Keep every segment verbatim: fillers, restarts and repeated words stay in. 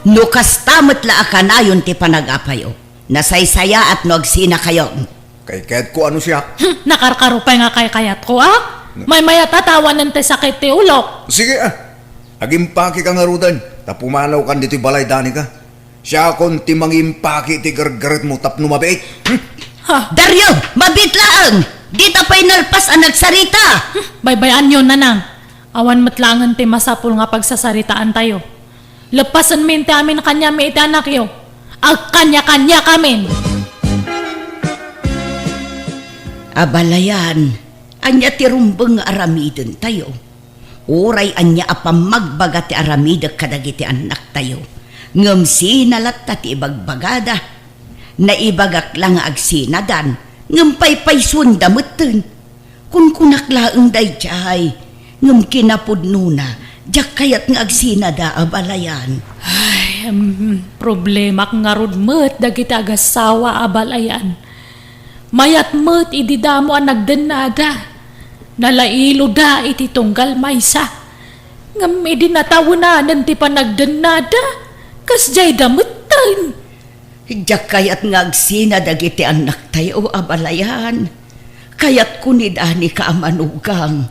No kasta met la a kanayon ti panag-apayo, nasaysayaat no agsinakayo. Kaykayatko a no siak. Hmm, nakarkaro pay nga kaykayatko, a? Maymayat a tawanen ti sakit ti ulok. Sige, a. Agimpakika ngaruden, ta pumanawkan ditoy balay, Danica. Siakon ti mangimpaki ti gargaretmo tapno mabiit. Hmm? Ha? Dario, mabiit laeng! Dita pay nalpas a nagsarita! Hmm, baybay-anyo, Nanang. Awan met laengen ti masapul nga pagsasaritaantayo. Leppasenmin ti amin a kaniami iti anakyo. Agkaniakaniakamin! Abalayan, ania ti rumbeng nga aramidentayo? Uray ania a pammagbaga ti aramidek kadagiti annaktayo, ngem sina latta ti ibagbagada. Naibagak la nga agsinadan, ngem paypaysuenda metten. Kunkunak laeng daydiay, ngem kinapudnona, diak kayat nga agsinada, abalayan. Ay, em, problemak ngarud met dagiti agassawa, abalayan. Mayat met idi damo a nagdennada. Nalailoda iti tunggal maysa. Ngem idi natawenanen ti panagdennada, kasdiayda metten. Diak kayat nga agsina dagiti annaktayo, abalayan. Kayatko ni Danica a manugang.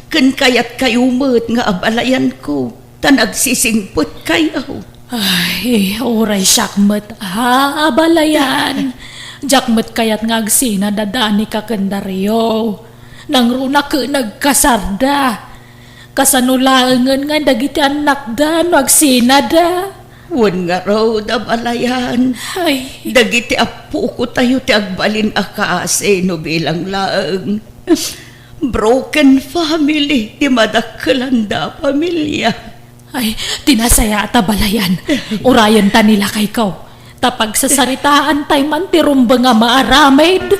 Ken kayatkayo met nga abalayanko, ta nagsisingpetkayo. Ay, uray siak met, a, abalayan. Diak met kayat nga agsina da Danica ken Dario. Nangruna ket nagkasarda. Kasano laengen nga dagiti annakda no agsinada? Wen ngarud, abalayan. Ay. Dagiti appokotayo ti agbalin a kaasi no bilang laeng. Broken family ti madakkelanda a pamilia. Ay, ti nasayaat, abalayan. Urayenta ni lakayko. Ta pagsasaritaantay man ti rumbeng a maaramid.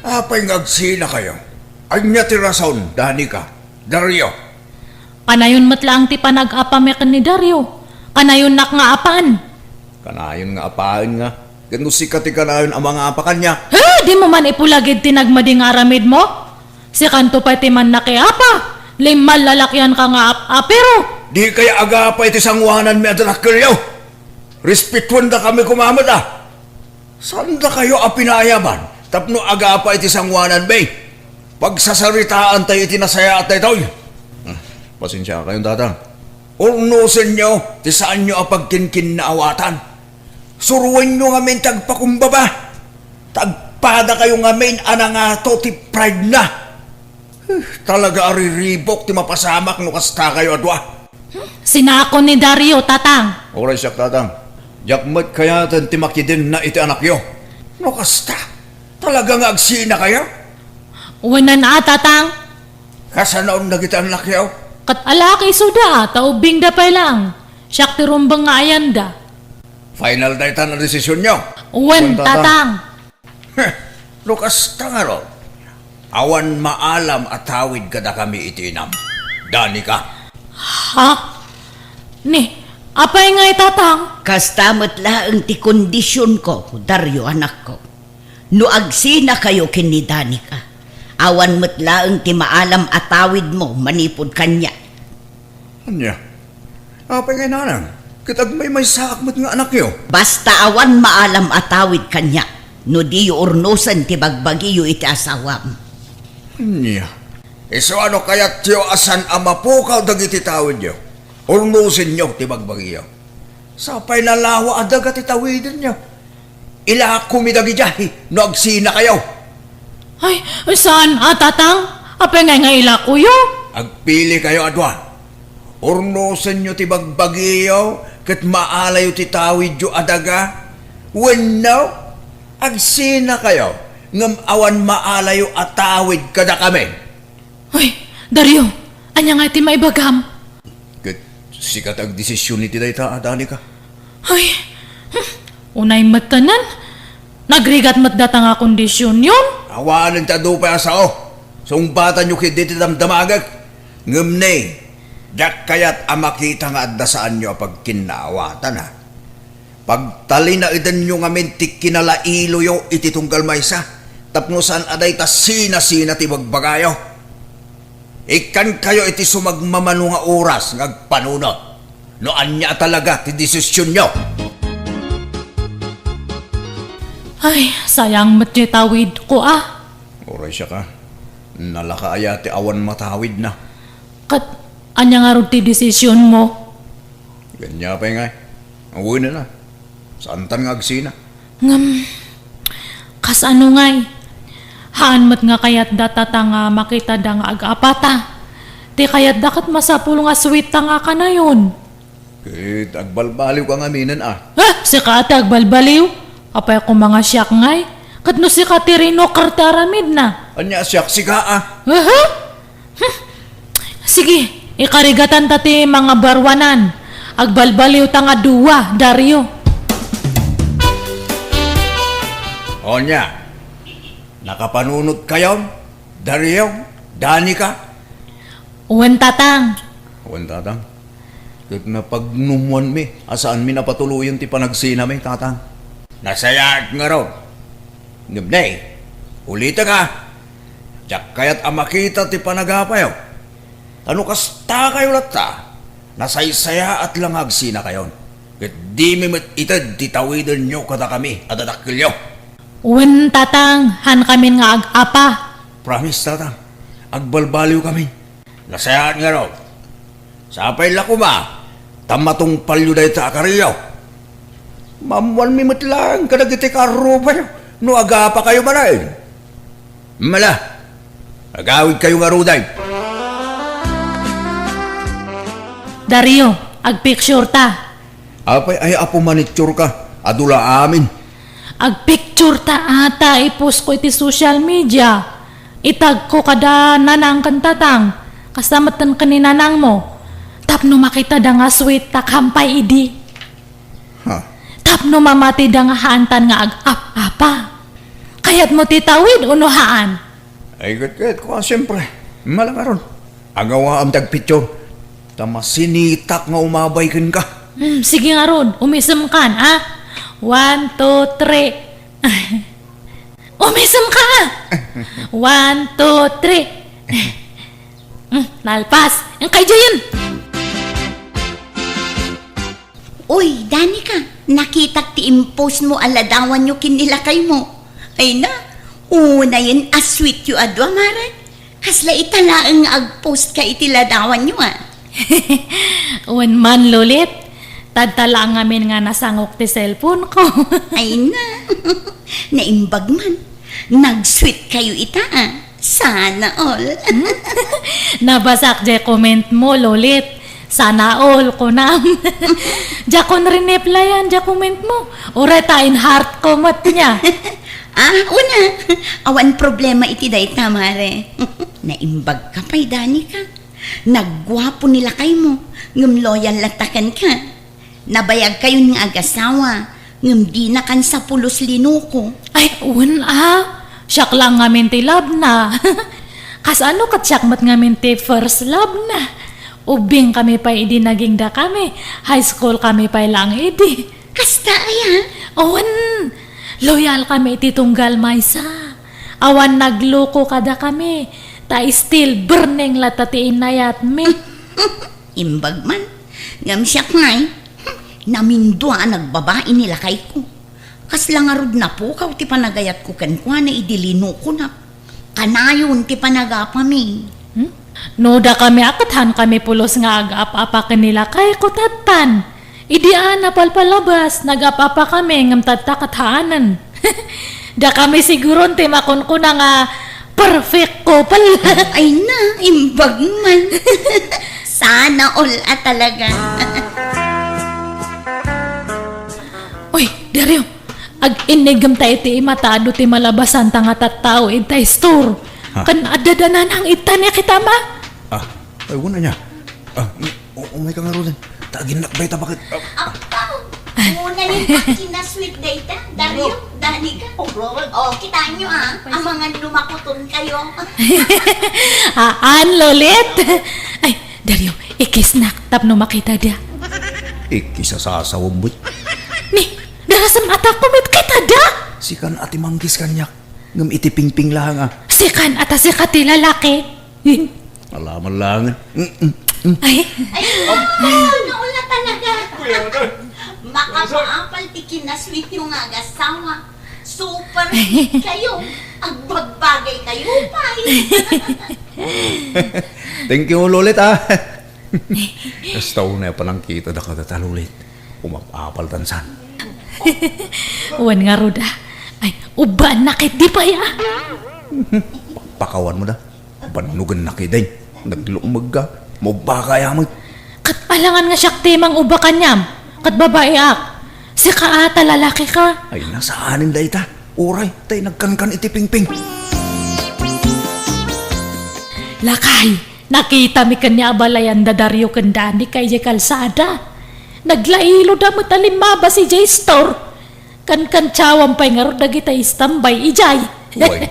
Apay nga agsinakayo? Ania ti rason, Danica, Dario? Kanayon met laeng ti panag-apami ken ni Dario. Kanayonnak nga apan. Kanayon nga apaen nga. Ket no sika ti kanayon a mangapa kaniak. He, dimo man ipulagid ti nagmadi nga aramidmo? Sikanto pay ti mannakiapa. Limmalalakianka nga ap-apiro. Dikay agapa iti sangoananmi a dakkelyo. Respetuendakami koma met a. Saandakayo a pinayaban tapno agapa iti sangoananmi. Pagsasaritaantayo iti nasayaat daytoy. Hmm, pasensiakayon, Tatang. Urnosenyo ti saanyo a pagkinkinnaawatan. Suroenyo ngamin ti agpakumbaba. Ta agpadakayo ngamin a nangato ti pride na. Huh, talaga a riribuk ti mapasamak no kastakayo a dua. Sinako ni Dario, Tatang. Uray siak, Tatang. Diak met kayaten ti makidenna iti anakyo. No kasta, talaga nga agsinakayo? Wen a, Tatang. Kasano dagiti annakyo? Ket alak isuda, ta ubbingda pay laeng. Siak ti rumbeng nga ayanda. Final daytan a desisionyo? Wen, Wen, Tatang. Tatang. Heh, no kasta ngarud, awan maalam a tawid kadakami iti inam. Danica. Ha? Ni, apay ngay, Tatang? Kasta met laeng ti kondisionko, Dario, anakko. No agsinakayo ken ni Danica, awan met laeng ti maalam a tawidmo manipud kaniak. Ania? Apay ngay, Nanang? Ket agmaymaysaak met nga anakyo. Basta awan maalam a tawid kaniak, no diyo urnosen ti bagbagiyo iti asawam. Ania? Isu a no kayatyo a saan a mapukaw dagiti tawidyo, urnosenyo ti bagbagiyo. Sapay nalawa a daga ti tawidenyo. Ilakomi dagidiay no agsinakayo. Ay, saan a, Tatang? Apay ngay nga ilakoyo? Agpilikayo a dua. Urnosenyo ti bagbagiyo ket maalayo ti tawidyo a daga. Wenno, agsinakayo ngem awan maalayo a tawid kadakami. Ay, Dario, ania ngay ti maibagam? Ket sika ti agdesision iti dayta, Danica. Ay, hmm, unay met tanan. Nagrigat met data nga kondisionyon. Awanen ti adu pay a sao. Sungbatanyo ketdi ti damdamagek. Ngem ne, diak kayat a makita nga adda saanyo a pagkinnaawatan, a. Pagtalinaedanyo ngamin ti kinalailoyo iti tunggal maysa, tapno saan a dayta sina-sina ti bagbagayo. Ikkankayo iti sumagmamano nga oras nga agpanunot. No ania a talaga ti desisionyo? Ay, sayang met ti tawidko, a. Uray siak, a. Nalaka aya ti awan matawidna? Ket ania ngarud ti desisionmo? Ania pay ngay? Awanen a. Saantan nga agsina? Ngem, kasano ngay? Haan met nga kayatda, Tatang, nga makitada nga ag-apata. Ti kayatda ket masapul nga sweet ta nga kanayon. Ket agbalbaliwka ngaminen, a. Ah, sika ti agbalbaliw? Apay koma nga siak ngay? Ket no sika ti rinoker ti aramidna. Ania, siak sika, a? Aha. Hmm. Sige, ikarigatanta ti mangabaruanan. Agbalbaliwta nga dua, Dario. Ania, nakapanunotkayon, Dario, Danica? Wen, Tatang. Wen, Tatang. Ket napagnummoanmi a saanmi a patuloyen ti panagsinami, Tatang. Nasayaat ngarud. Ngem ne, ulitek, a. Diak kayat a makita ti panagapayo. Ta no kastakayo latta, nasaysayaat la nga agsinakayon. Ket dimi met ited ti tawidenyo kadakami a dadakkelyo. Wen, Tatang, haankamin nga ag-apa. Promise, Tatang. Agbalbaliwkami. Nasayaat ngarud. Sapay la koma ta matungpalyo dayta a kariyo. Maammoanmi met laeng kadagiti kaarrubayo no agapakayo manen. Mala, agawidkayo ngaruden. Dario, agpicture ta. Apay ay apo manicure ka? Adu la amin. Agpicture ta ata, i-post ko iti social media. Itag ko kada nanang ken tatang. Kasta metten ken ni nanangmo. Tapno makitada nga sweet ta kampay idi. Ha? Tapno mamatida nga haantan nga ag-ap-apa. Kayatmo ti tawid uno haan? Ay, ket, ket, kua, siempre. Malangaron. Agawaam ti agpicture. Ta masinitak nga umabay kenka. Hmm, sige ngarud, umisemkan, a? One, two, three. Umisemka, a? One, two, three. Hmm, nalpas. Ang kay Jayan. Uy, Danica, nakitak ti impost mo a ladawanyo ken ni lakaymo. Ay na, unayen a sweet yo a dua, mare. Kasla ita laeng nga agpost ka iti ladawanyo, a. Wen man, Lolit, tadta laeng ngamin nga nasangok ti cellphone ko. Ay na, naimbag man. Nag-sweet kayo ita, a. Sana all. Hmm? Nabasak jay comment mo, Lolit. Sana all, kunam. Diakon rineplyan jay comment mo. Uray ta in-heart ko met nia. Ah, una. Awan problema iti dayta, mare. Naimbag ka pay, Danica. Nagguapo ni lakaymo, ngem loyal latta kenka. Nabayagkayon nga agasawa, ngem dina kan sapulos linuko. Ay, wen a. Siak la ngamin ti love na. Kasano ket siak met ngamin ti first love na? Ubbing kami pay idi naging dakami. High school kami pay laeng idi. Kasta aya? Wen, loyal kami iti tunggal maysa. Awan nagluko kadakami. Ta still burning latta ti inayatmi. Imbag man. Ngem siak ngay, namindua a nagbabai ni lakayko. Kasla ngarud napukaw ti panagayatko kenkuana idi linukonak. Kanayon ti panagapami. Hmm? No dakami a ket haankami pulos nga ag-ap-apa ken ni lakayko tattan. Idi a napalpalabas, nag-ap-apa kami ngem tatta ket haanen. Dakami siguron ti makunkuna nga perfect couple. Ay na, imbag man. Sana all a talaga. Uy, Dario, ag-innigem ta iti ima ta adu ti malabasanta nga tattao ita store. Ha? Ken adda da nanang ita ni kita ma? Ah, ay, wala niya. Ah, O, umay ka ngaruden. Ta aginnak bay ta baket. Ah. Apaw! Unayen a kinasweet dayta, Dario, Danica. Oh, Robert. Oh, kitaenyo, a. Amangan no makuton kayo. Haan, Lolit. Ay, Dario, i-kissnak tapno makitada. I-kiss a sasawem met. Ni, darasem a ta kumitada. Sikan a ti mang-kiss kaniak. Ngem iti pingping laeng a. Sikan a ta sika ti lalaki. Alaman lang. Mm, mm, mm. Ay, Ay, nauna talaga. Makapaapal ti kinasweetyo nga agasawa. Super sweet kayo. Agbagbagay kayo, pay. Thank you, Lolit, ah. Kasta unay a panangkita da kadata, Lolit. Umapapal tansan. Wen ngarud, ah. Ay, ubbaan na ket di pay, ah. Pakawan mo da. Bannugen na kidin. Naglukmeg ka. Mubba ka ya met. Ket alangan nga siak ti mangubba kaniam. Ket babaeak. Sika a ta lalakika. Ay, nasaanen dayta. Uray, tay nagkankan iti pingping. Lakay, nakitami ken ni abalayan da Dario ken Danica idiay kalsada. Naglailo da met a limmabas idiay store. Kankantiawam pay ngarud dagita istambay idiay. Uy,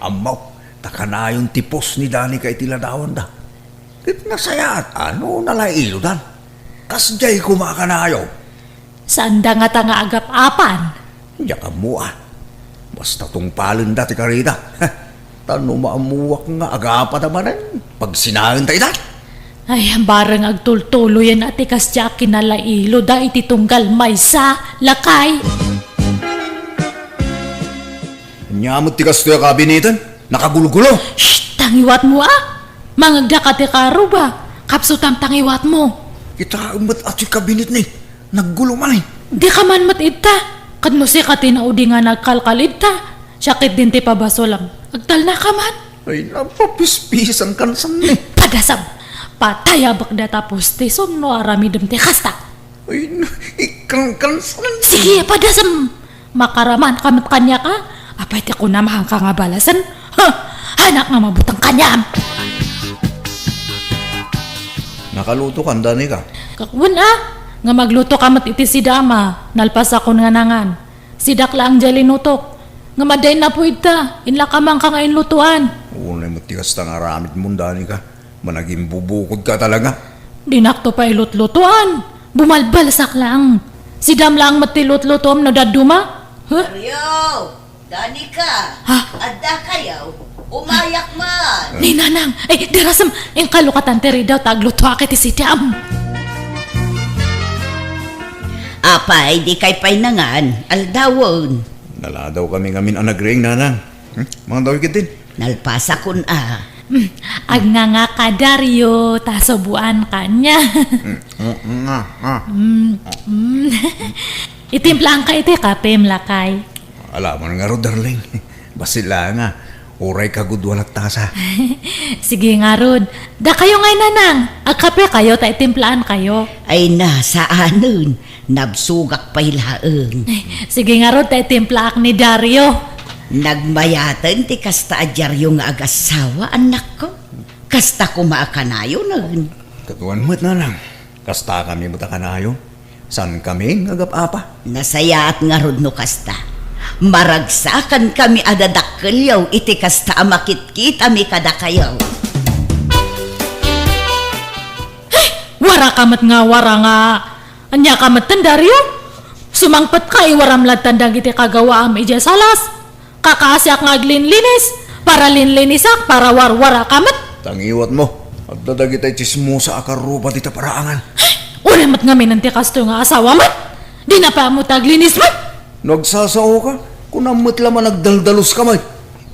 ammo, ta kanayon ti pos ni Danica iti ladawanda. Ket nasayaat a no nalailodan. Kasdiay koma a kanayo. Saan da ngata nga agap-apan? Diak ammo a. Basta tungpalenda ti karida. Ta no maammuak nga agapada manen, pagsinaenta ita. Ay, bareng agtultuloyen a ti kasdiay a kinalailoda iti tunggal maysa, lakay. Ania met ti kastoy a kabineten? Nakagulgulo. Shh! Tangiwatmo a! Mangegda ka ti karuba. Kapsutam tangiwatmo. Kitaem met a ti kabinetmi. Naggulo man, eh. Dika man met idta. Ket no sika ti naudi nga nagkalkal idta, siak ketdin ti pabasolam. Agtalnaka man. Ay, napapispisan kansan, eh. Padasam! Patayabek data postisom no aramidem ti kasta. Ay, na-, ikangkansan. Sige, padasam! Makaraman ka met kaniak a? Apay ti kunam, haanka nga balasen? Ha! Haanak nga mabuteng kaniam! Nakaluto ka, Danica? Wen a, nga magluto ka met iti sidam a, nalpasakon nga nangan. Sidak laeng diay linutok. Ngem adda innapuy idta, inlakamanka nga inlutoan. Unay met ti kasta nga aramidmo, Danica. Managimbubukodka talaga. Dinakto pay lutlutoan. Bumalbalsak laeng. Sidam laeng met ti lutlutom no dadduma. Huh? Dario! Danica! Ha? Adda kayo? Umayak man! Ni Nanang! Ay, darasem! Inkalokatan ti ridaw ta aglutoak iti sidam. Apay, di kay pay nangan, aldawen. Naladaw kami ngamin a nagriing, Nanang. Hmm? Mangdaw ikit din. Nalpasakon a. Hmm, agnganga ka, Dario, ta subuan kaniak. Hmm, nga, nga. Hmm, hmm. Itimplaanka iti kapem, lakay. Alaman ngarud, darling. Bassit laeng a. Uray kagudua latta sa. Sige ngarud. Dakayo ngay, Nanang. Agkape kayo ta itimplaan kayo. Ay na, saanen. Nabsogak pay laeng. Ay, sige ngarud ta itimplaak ni Dario. Nagmayaten ti kasta a diario nga agassawa, annakko. Kasta koma a kanayonen. Kaduan met, Nanang. Kasta kami met a kanayon. Saan kami nga agap-apa? Nasayaat ngarud no kasta. Maragsakan kami a dadakkelyo iti kasta a makitkitami kadakayo. Ay, wara ka met nga wara nga. Ania ka metten, Dario? Sumangpet ka, iwaram ladtan dagiti kagawaam idiay salas. Kakaasiak nga aglinlinis, para linlinisak, para warwara ka met. Tangiwat mo, adda dagiti tsismosa a karuba dita paraangan. Uray met ngamin ti kastoy nga asawa met. Dina pay ammo ta aglinis met. No agsasao ka, kunam met la man agdaldalus ka met.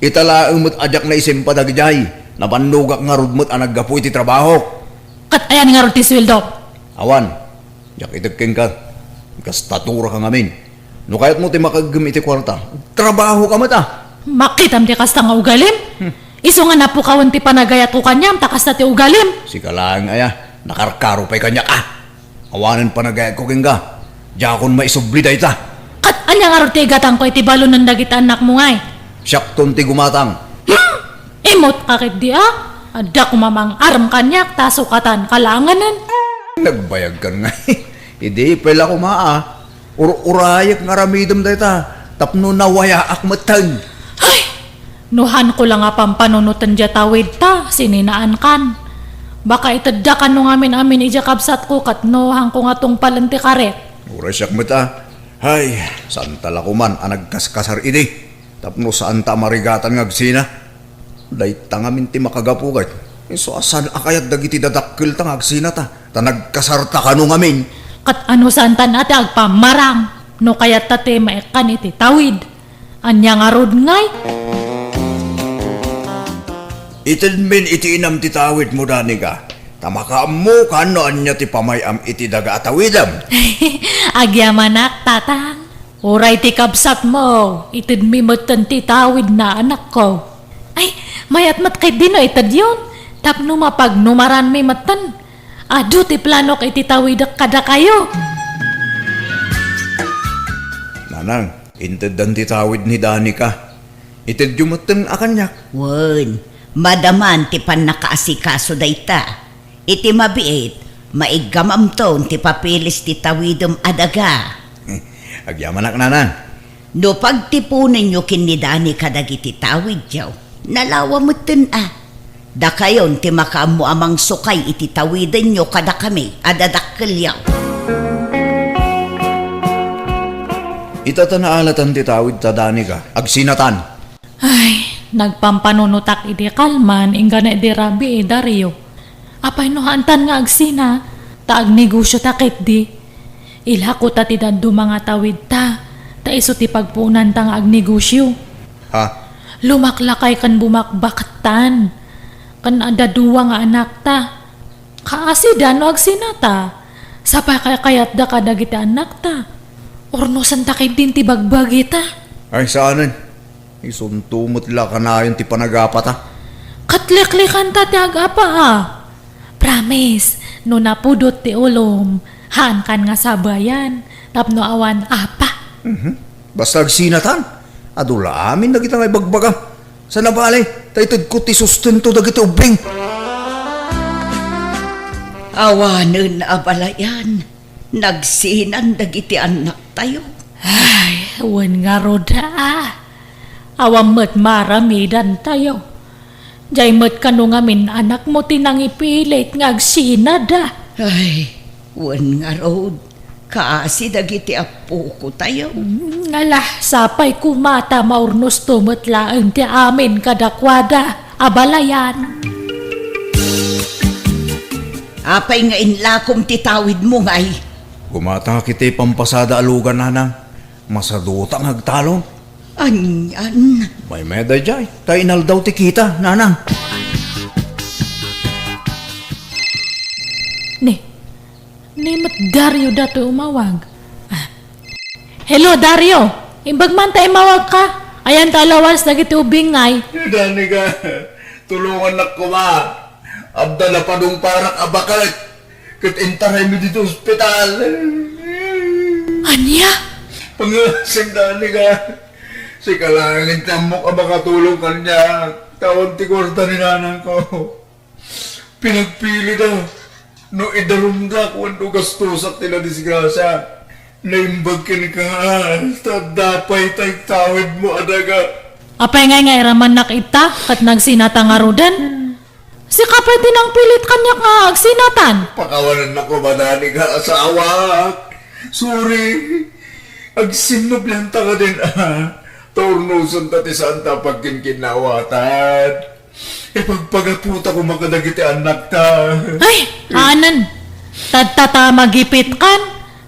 Ita laeng met a diak naisimpa dagidiay. Nabannogak ngarud met a naggapu iti trabaho. Ket ayan ngarud ti sueldo? Awan. Diak ited kenka. Gastatura ka ngamin. No kayatmo ti makaeggem iti kuarta, trabaho ka met a. Makitam ti kasta nga ugalim? Hmm. Isu nga napukawen ti panagayatko kaniam ta kasta ti ugalim. Sika laeng aya, nakarkaro pay kaniak a. Awanen panagayatko kenka. Diakon maisubli dayta. Ket ania ngarud ti igatangko iti balonen dagiti annakmo ngay? Siakton ti gumatang. Hmm? Imut ka ketdi a? Adda koma mang-arem kaniak ta sukatan ka laengen. Nagbayag kan nga. Idi pay la koma a. Ur-urayek nga aramidem dayta tapno nawayaak metten. Ay! No hanko la nga pampanunoten diay tawid ta, sininaan kan. Baka itedda kano ngamin-amin idiay kabsatko ket no hanko nga tungpalen ti karik. Uray siak met a. Ay, saan ta la koman a nagkaskasar idi. Tapno saan ta a marigatan nga agsina. Dayta ngamin ti makagapu ket Isu a saan a kayat dagiti dadakkelta nga agsinata, ta nagkasarta kano ngamin. Ket anusantan a ti agpammarang no kayatta ti maikkan iti tawid? Ania ngarud ngay? Itedmin iti inam ti tawidmo, Danica, ta makaammokan no ania ti pamay-am iti daga a tawidem. Agyamanak, Tatang. Uray ti kabsatmo, itedmi metten ti tawidna, anakko. Ay, mayat met ketdi no itedyon, tapno mapagnumaranmi metten. Adu ti planok iti tawidek kadakayo. Nanang, inteddan ti tawid ni Danica. Itedyo metten a kaniak. Wen, madaman ti pannakaasikaso dayta. Iti mabiit, maiggamamton ti papilis ti tawidem a daga. Agyamanak, Nanang. No pagtiponenyo ken ni Danica dagiti tawidyo, nalawa metten a. Dakayon ti makaammo a mangsukay iti tawidenyo kadakami a dadakkelyo. Ita ta naalatan ti tawidta, Danica, agsinatan. Ay, nagpampanunotak idi kalman inggana idi rabii, Dario. Apay no haantan nga agsina, ta agnegosiota ketdi. Ilako ta ti dadduma nga tawidta, ta isu ti pagpuonanta nga agnegosio. Ha? Lumaklakay ken bumakbaktan, ken adda dua nga anakta. Kaasida no agsinata, sapay kaykayatda kadagiti annakta. Urnosenta ketdin ti bagbagita. Ay, saanen. Isunto met la kanayon ti panagapata. Ket liklikanta ti agapa a. Promise, no napudot ti ulom, haankan nga sabayan, tapno awan apa. Mhm. Basta agsinatan, adu la amin dagita nga ibagbagam. Saan a bale, ta itedko ti sustento dagiti ubbing. Awanen a balayan, nagsinan dagiti annaktayo. Ay, wen ngarud a. Awan met maaramidantayo. Diay met kano ngamin anakmo ti nangipilit nga agsinada. Ay, wen ngarud, kaasi dagiti appokotayo. Mm, ala, sapay koma ta maurnosto met laeng ti amin kadakuada a balayan. Apay nga inlakom ti tawidmo, ngay? Gumatangak iti pampasada a lugan, nanang. Masaduta nga agtalon. Anian? Maymayat daydiay, ta inaldaw ti kita, nanang. Ni, ni met Dario datoy umawag. Ah. Hello, Dario! Imbag man ta imawagka. Ayan ta alawas dagiti ubing, ngay. Danica, tulongannak koma. Adda napadungparak a baket. Ket intaraymi ditoy ospital. Ania? Pangasing, Danica. Sika laeng ti ammok a makatulong kaniak. Ta awan ti kuarta ni nanangko. Pinagpilida no idarumda wenno gastosak ti nadisgrasia. Naimbag kenka, ta adda pay tay tawidmo a daga. Apay ngay nga iramannak ita ket nagsinata ngaruden? Sika pay ti nangpilit kaniak nga agsinatan. Pakawanennak koma, Danica, asawak. Sorry. Agsinnublianta kadin a. Ta urnosenta ti saanta a pagkinkinnawatan. Ipagpagapota koma kadagiti annakta. Ay, anan. Tadta ta magipitkan.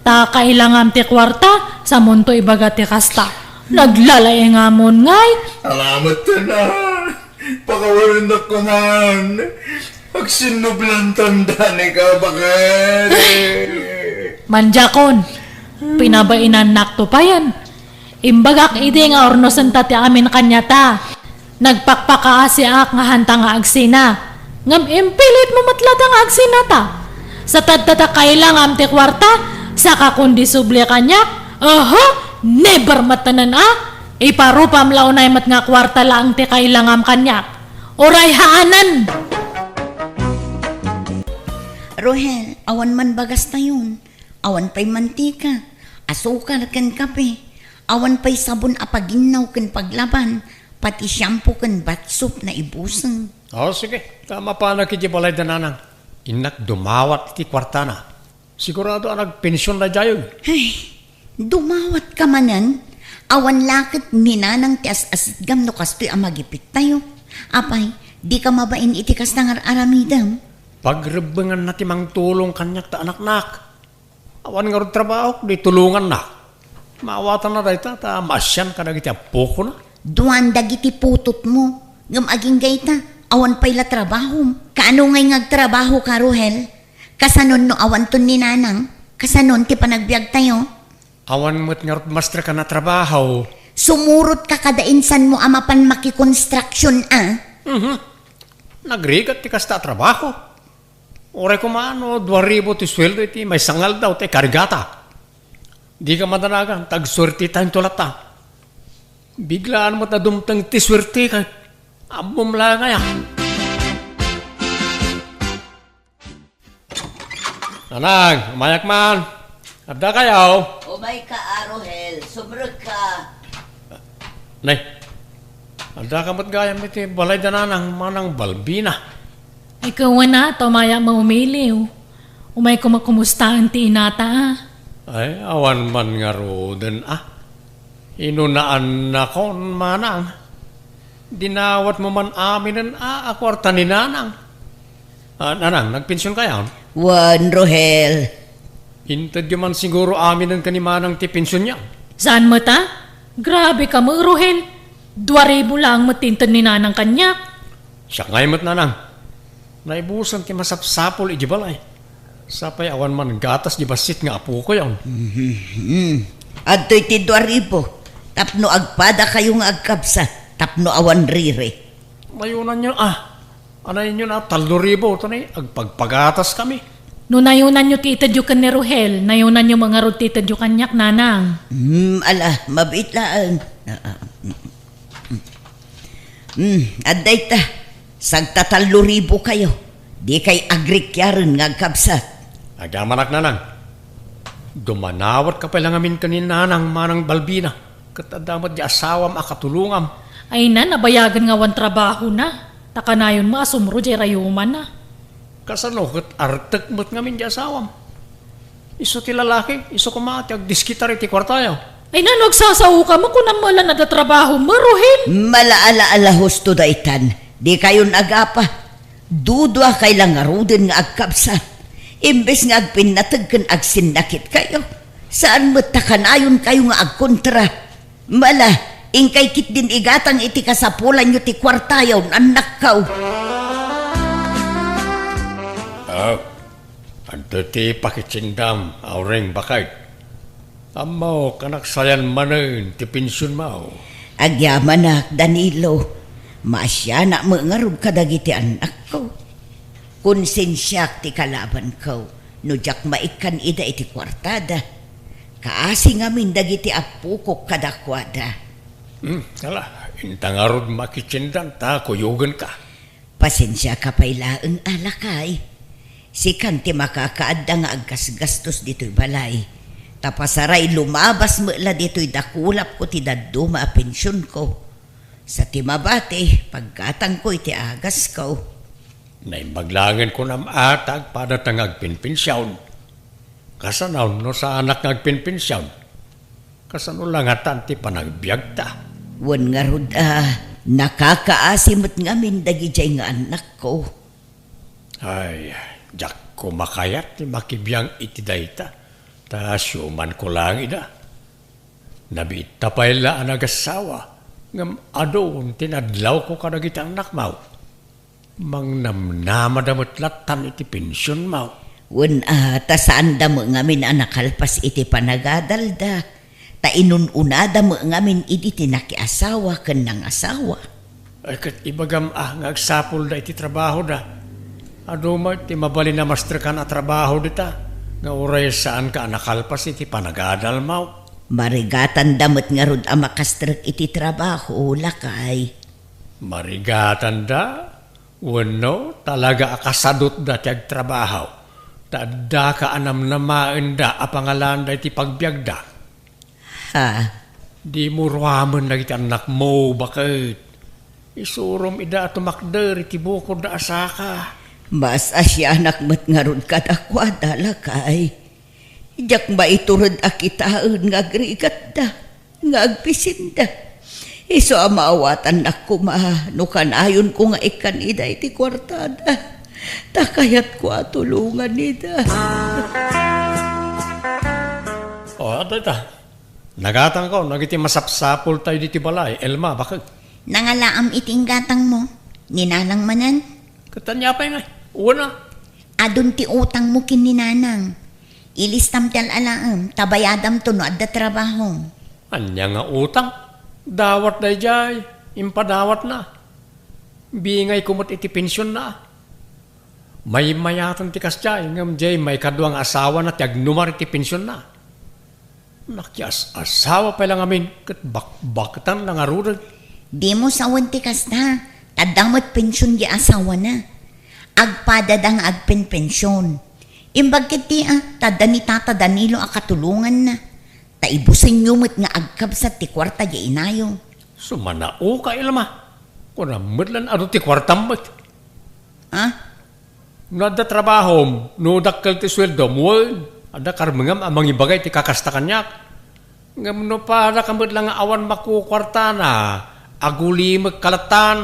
Ta kailangam ti kuarta, samonto ibaga ti kasta. Naglalaingamon ngay. Salamat, Tana. Pakawanennak koman. Agsinnubliantan, Danica, baket. Manjakon, pinabainannakto payen. Imbagak idi nga urnosenta ti amin kaniata. Nagpakpakaasiak nga hanta nga agsina. Ngem impilitmo met latta nga agsinata. Sa tadta ta kailangam ti kuarta, saka kon disubli kaniak, aha, never met tanan a. Iparupam la unay met nga kuarta laeng ti kailangam kaniak. Uray haanen! Rohel, awan man bagastayon, awan pay mantika, asukar ken kape, awan pay sabon a paginnaw ken paglaban, pati shampoo ken bath soap naibusen. O, sige, ta mapanak iti balay da nanang. Innak dumawat iti kuartana. Sigurado a nagpension daydiay. Ay, dumawat ka manen? Awan la ket ni nanang ti as-asitgam no kastoy a magipittayo. Apay, Dika mabain iti kasta nga ar-aramidem. Pagrebbenganna ti mangtulong kaniak ta anaknak. Awan ngarud trabahok, di tulongannak. Maawatanna dayta ta maasian kadagiti appokona. Duan dagiti putotmo, ngem agingga ita, awan pay la trabahom. Kaano ngay nga agtrabahoka, Rohel? Kasanon no awanton ni Nanang? Kasanon ti panagbiagtayo? Awan met ngarud masterkan a trabaho. Sumurotka kada insanmo a mapan makikonstruction a. Mhm. Nagrigat ti kasta a trabaho. Uray koma no dua ribu ti sueldo iti maysa nga aldaw ti ikarigata. Dika madanagan, ta agsuertetayo latta. Biglaan met a dumteng ti suerte kay ammom la ngay a. Nanang, umayak man. Adda kayo? Umayka, Arohel. Sumrekka. Ne, adda ka met gayam iti balay da Nanang, Manang Balbina. Ay, kawana, ta umayak maumiliw. Umayko makumustaen ti inata, a. Ay, awan man ngaruden, a. Inunaannakon, Manang. Dinawatmo man aminen a, a kuarta ni Nanang. A, Nanang, nagpension kayon? Wen, Rohel. Intedyo man siguro aminen ken ni Manang ti pensionyo. Saan met a? Grabe ka met, Rohel. Dua ribu laeng met ti inted ni Nanang kaniak. Siak ngay met, Nanang. Naibusen ti masapsapul idiay balay. Sapay awan man gatas di bassit nga apokoyon. Mhm. Adtoy ti dua ribu, tapno agpadakayo nga agkabsat, tapno awan riri. Nayunanyo, a. Anayonyo na tallo ribu, tani, agpagpagatas kami. No nayunanyo ti itedyo ken ni Rohel, nayunanyo met ngarud ti itedyo kaniak, Nanang. Hmm, ala, mabiit laeng. Ah, ah, mm, mm. Hmm, adda ita. Sagtatallo ribu kayo. Dikay agrikiaren nga agkabsat. Agyamanak, Nanang. Dumanawatka pay la ngamin ken ni Nanang, Manang Balbina, ket adda met di asawam a katulongam. Ay na, nabayagen nga awan trabahona. Ta kanayon met a sumro diay rayumanna. Kasano ket artek met ngamin di asawam? Isu ti lalaki, isu koma ti agdiskitar iti kuartayo. Ay, nano agsasaoka mo? Kunam met la no adda trabahom, Rohel? Malaala-ala husto daytan. Dikayon agapa. Duduakay la ngaruden nga agkabsat. Imbes nga agpinnateg ken agsinnakitkayo, saan met ta kanayonkayo nga agkontra. Mala, inkay ketdin igatang iti kasapulanyo ti kuartayo, annakko. Ah, adda ti pakitsindam, Aureng, baket. Ammok a naksayan manen ti pensionmo. Agyamanak, Danilo. Maasianak met ngarud kadagiti annakko. Konsensiak ti kalabanko no diak maikkan ida iti kuartada. Kaasi ngamin dagiti appokok kadakuada. Hmm, ala, inta ngarud makitsindan ta kuyogenka. Pasensiaka pay laeng a, lakay. Sikan ti makakaadda nga aggasgastos ditoy balay. Ta pasaray lumabas met la ditoy dakulapko ti dadduma a pensionko. Sa ti mabati, paggatangko iti agasko. Naimbag laengen kunam a ta agpadata nga agpenpension. Kasano no saanak nga agpenpension? Kasano la ngatan ti panagbiagta? Wen ngarud a, nakakaasi met ngamin dagidiay nga annakko. Ay, diakko makayat ti makibiang iti dayta, ta siumanko laeng ida. Nabiitta pay la a nagassawa, ngem adu ti nadlawko kadagiti annakmo. Mangnamnamada met lattan iti pensionmo. Wen a, ta saanda met ngamin a nakalpas iti panagadalda, ta inun-unada met ngamin idi ti nakiasawa ken nangasawa. Ay, ket ibagam a nga agsapulda iti trabahoda. Adu met ti mabalin a masterkan a trabaho dita, nga uray saanka a nakalpas iti panagadalmo. Marigatanda met ngarud a makastrek iti trabaho, lakay. Marigatanda? Wenno, talaga a kasadutda ti agtrabaho, ta addaka a namnamaenda a pangalaanda iti pagbiagda? Ha? Dimo ruamen dagiti annakmo, baket. Isurom ida a tumakder iti bukodda a saka. Maas-asianak met ngarud kadakuada, lakay. Diak maitured a kitaen nga agrigatda, nga agbisinda. Isu a maawatannak koma no kanayonko nga ikkan ida iti kuartada. Ta kayatko a tulongan ida. O, adda ita. Nagatangko, dagiti masapsapultayo ditoy balay. Elma, bakek. Nangalaam iti inggatangmo. Ni Nanang manen? Ket ania pay ngay? Wen a. Adun ti utangmo ken ni Nanang. Ilistam ti al-alaem, ta bayadamto no adda trabahom. Ania nga utang? Dawat daydiay, impadawatna. Bingayko met iti pensionna. Maymayatan ti kasdiay, ngem diay maikadua nga asawana ti agnumar iti pensionna. Nakias-asawa pay la ngamin ket bakbaktan la ngaruden. Dimo sawen ti kasta, ta adda met pension di asawana. Agpadada nga agpenpension. Imbag ketdi a, ta adda ni Tata Danilo a katulonganna. Ta ibusenyo met nga agkabsat ti kuarta di inayo. Sumanaoka, Elma. Kunam met lan adu ti kuartam met. Ha? No adda trabahom, no dakkel ti sueldom, wen, adda karmengam a mangibaga iti kakasta kaniak. Ngem no padaka met la nga awan makukuartana, agulimekka lattan.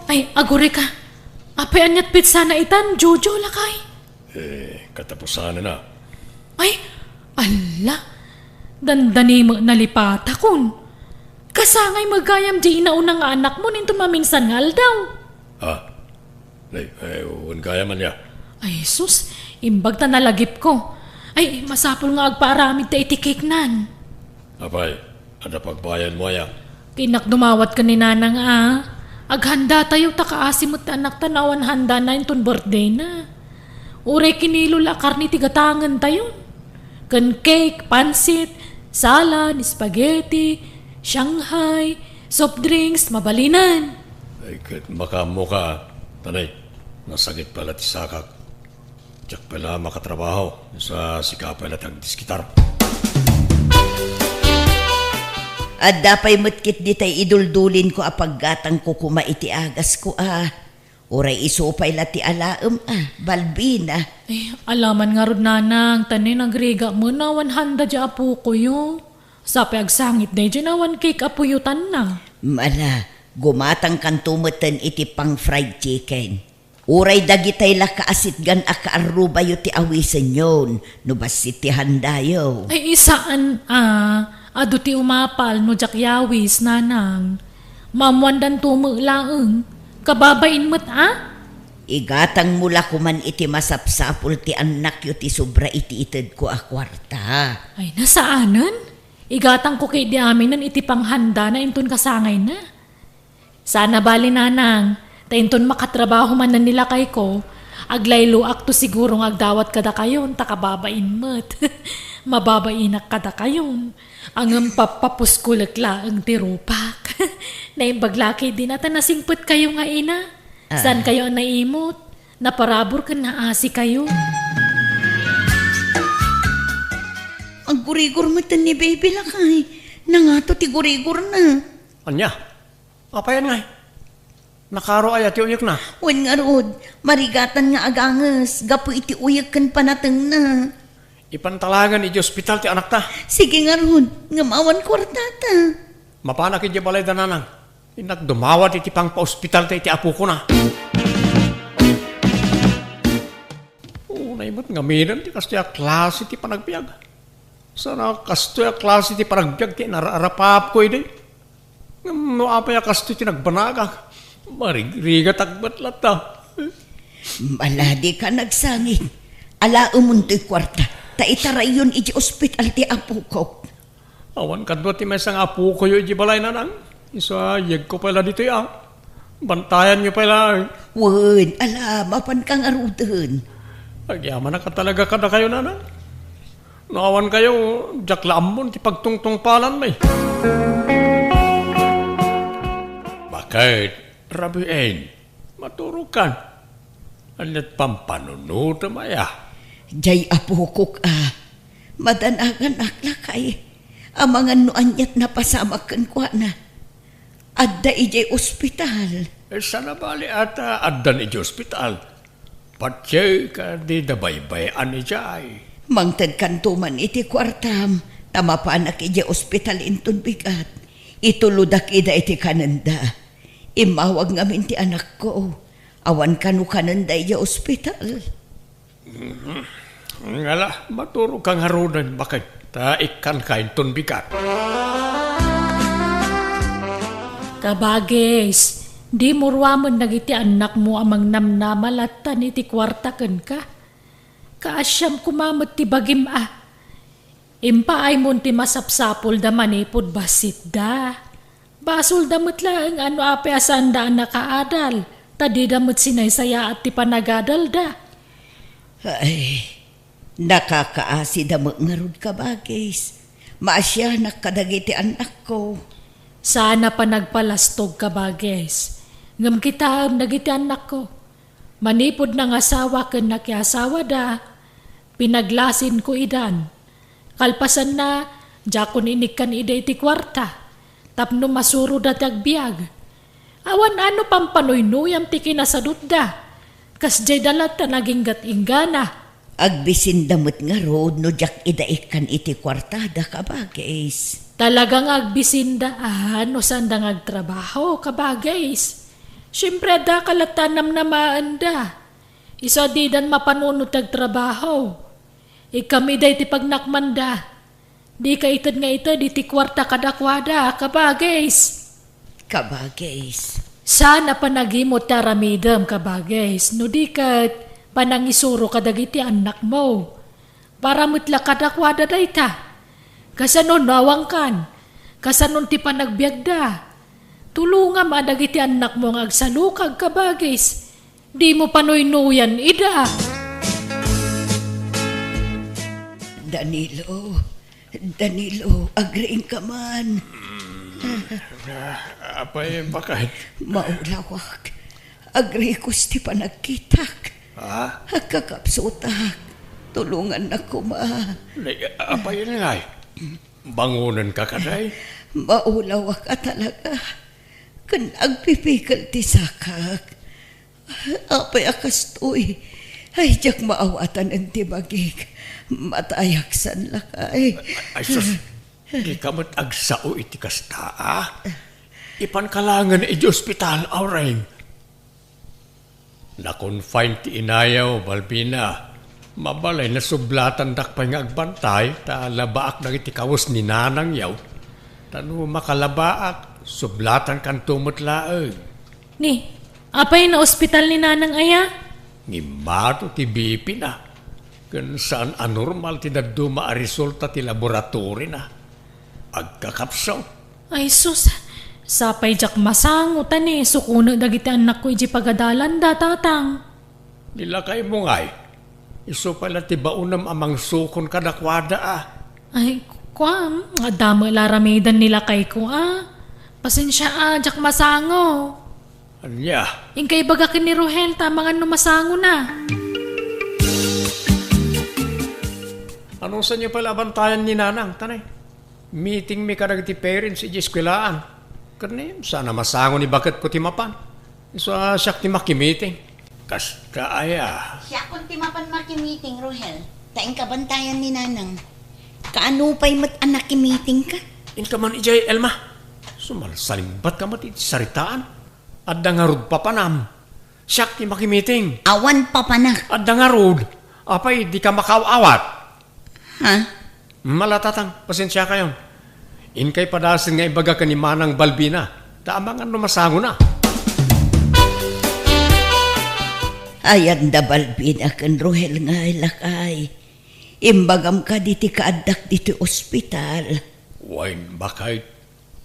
Ay, agurayka. Apay aniat petsana itan, Jojo, lakay? Eh, katapusanna. Ay, alla, dandani met nalipatakon. Kasangay met gayam di inauna nga anakmo inton maminsan nga aldaw. Ah, ay, ay, wen gayam ania? Ay, sus, imbag ta nalagipko. Ay, masapul nga agpaaramidta iti cake-nan. Apay, adda pagbayadmo aya? Kinakdumawat ken ni Nanang a, aghanda tayo ta kaasi met ti anakta no awan handana inton birthday-na. Uray kinilo la a karne ti gatangentayon. Ken cake, pansit, salad, spaghetti, Shanghai, soft drinks, mabalinen. Ay, ket makaammoka, tanay, nasakit pay la ti sakak. Diak pay la makatrabaho, sa sika pay la ti agdiskitar. Adda pay met ketdi tay iduldulinko a paggatangko koma iti agasko a. Uray isu pay la ti alaem a, Balbina. Eh, alaman ngarud, Nanang, ta ni nagrigat met no awan handa di apokoyo. Sapay agsangit daydi no awan cake a puyotanna. Ala, gumatangkanto metten iti pang-fried chicken. Uray dagitay la kaasitgan a kaarrubayo ti awisenyon no bassit ti handayo. Ay, saan a, adu ti umapal no diak yawis, Nanang. Maammoandanto met laeng. Kababain met a? Igatangmo la koman iti masapsapul ti annakyo ti sobra iti itedko a kuarta. Ay, saanen? Igatangko ketdi aminen iti panghandana inton kasangayna. Saan a bali, Nanang, ta inton makatrabaho manen ni lakayko, aglayloakto siguro nga agdawat kadakayon ta kababain met. Mababainak kadakayon. Ngem pappapuskolek laeng ti rupak. Naimbag la ketdin a ta nasingpetkayo nga ina. Ah. Saankayo a naimot? Naparabur ken naasikayo. Aggurigor metten ni Baby, lakay. Nangato ti gurigorna. Ania? Apayan ngay? Nakaro aya ti uyekna? Wen ngarud, marigatan nga aganges gapu iti uyek ken panatengna. Ipantalagan iti ospital ti anakta. Sige ngarud, ngem awan kuartata. Mapanak idiay balayda, Nanang. Innak dumawat iti pangpaospitalta iti apokona. Unay met ngaminen ti kastoy a klase ti panagbiag. Saan a kastoy a klase ti panagbiag ti inararapapko idi. Ngem no apay a kastoy ti nagbanagak, marigrigatak met latta. Maladi ka nagsangit. Alaemon toy kuarta, ta itarayyon iti ospital ti apokok. Awan kadua ti maysa nga apokoyo iti balay, Nanang. Isu a, yegko pay la ditoy a. Bantayanyo pay la. Wen, ala, mapanka ngaruden. Agyamanak a talaga kadakayo, Nanang. No awankayo, diak la ammon ti pagtungtungpalanmi. Baket, Rabiin, maturogkan. Aniat pampanunotem aya? Diay apokok a, madanaganak lakay. Amangan no aniat napasamak kenkuana. Adda idiay ospital. Eh, saan a bali a ta addan idiay ospital? Patiek a dida baybay-an idiay. Mangtedkanto man iti kuartam, Ta mapanak idiay ospital inton bigat, itulodak ida iti kanenda. Immawag ngamin ti anakko. Awan kano kanenda idiay ospital. Ngala, maturogka ngaruden, baket, ta ikkanka inton bigat. Kabagis, dimo ruamen dagiti annakmo a mangnamnama lattan iti kuarta kenka. Kaasiam koma met ti bagim a. Impaaymon ti masapsapulda manipud bassitda. Basolda met laeng a no apay a saanda a nakaadal, ta dida met sinaysayaat ti panagadalda. Ay, nakakaasida met ngarud, kabagis. Maasianak kadagiti annakko. Saan a panagpalastog, kabagis. Ngem kitaem dagiti annakko. Manipud nangasawa ken nakiasawada, pinaglasinko idan. Kalpasanna, diakon inikkan ida iti kuarta, tapno masuroda ti agbiag. Awan a no pampanoynuyam ti kinasadutda, kasdiayda latta naginggat-inggana. Agbisinda met ngarud no diak ida ikkan iti kuartada, kabagis. Talaga nga agbisinda a no saanda nga agtrabaho, kabagis. Siempre, adda ka latta a namnamaenda. Isu a didan mapanunot ti agtrabaho. Ikkam ida iti pagnakmanda. Dika ited nga ited iti kuarta kadakuada, kabagis. Kabagis. Saan a panagimut ti aramidem, kabagis, no di ket panangisuro kadagiti annakmo. Para met la kadakuada dayta. Kasano no awankan? Kasano ti panagbiagda? Tulongam a dagiti annakmo nga agsalukag, kabagis. Dimo panuynuyan ida. Danilo, Danilo, agriingka man. Ah, apay, baket? Maulawak. Agrikos ti panagkitak. Ha? Agkakapsutak. Tulongannak koma. Nay, apay ngay? Bangonenka kadi? Maulawak a talaga. Ken agpipikel ti sakak. Apay a kastoy? Ay, diak maawatan ti bagik. Matayak san lakay. Ay, sus, dika met agsao iti kasta, a? Ipanka laengen iti ospital, Aureng. Na-confine ti inayo, Balbina. Mabalay, nasublatandak pay nga agbantay, ta labaak dagiti kawes ni nanangyo. Ta no makalabaak, sublatankanto met laeng. Ni, apay, naospital ni nanang aya? Ngimmado ti B P na. Ken saan a normal ti dadduma a resulta ti laboratory na. Agkakapsut. Ay sus, sapay diak masango ta ni sukonek dagiti annakko idiay pagadalanda, tatang. Ni lakaymo ngay, isu pay la ti baonem a mangsukon kadakuada, a. Ay, kuam, adda met la aramiden ni lakayko, a. Pasensia, a, diak masango. Ania? Inka ibaga ken ni Rohel ta amangan no masangona. Anusanyo pay la a bantayan ni nanang, tanay? Meeting mi kadagiti parents idiay eskuelaan. Ket ni, saan a masango ni baketko ti mapan. Isu a siak ti makimiting. Kasta aya. Siakon ti mapan makimiting, Rohel. Ta inka bantayan ni nanang. Kaano pay met a nakimitingka? Inka man idiay, Elma. Sumalsalingbatka met iti saritaan. Adda ngarud papanam. Siak ti makimiting. Awan papanak. Adda ngarud. Apay, dika makaaw-awat? Ha? Mala, tatang, pasensiakayon. Inkay padasen nga ibaga ken ni Manang Balbina, ta amangan no masangona. Ayan da Balbina ken Rohel ngay, lakay. Imbagam kadi ti kaaddak ditoy ospital. Wen, baket,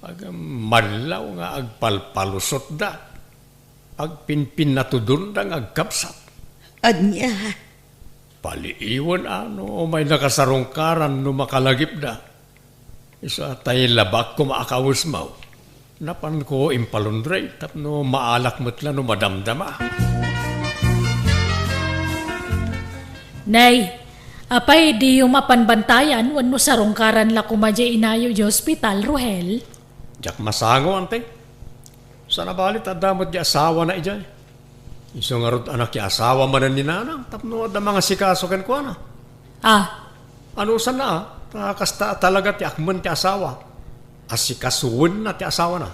agam, manlaw nga agpalpalusotda. Agpinpinnatudonda nga agkabsat. Ania? Paliiwen a no umay nakasarungkaran no makalagipda. Isu a tay labaak koma a kawesmo. Napanko impalundre tapno maalak met la no madamdama. Nay, apay diyo mapan bantayan wenno sarungkaran la koma diay inayo diay ospital, Rohel? Diak masango, ante. Sana bali ta adda met di asawana idiay. Isu ngarud a nakiasawa manen ni nanang tapno adda mangasikaso kenkuana. Ah. Anusanna, a? Ta kasta a talaga ti akmen ti asawa. Asikasuenna ti asawana.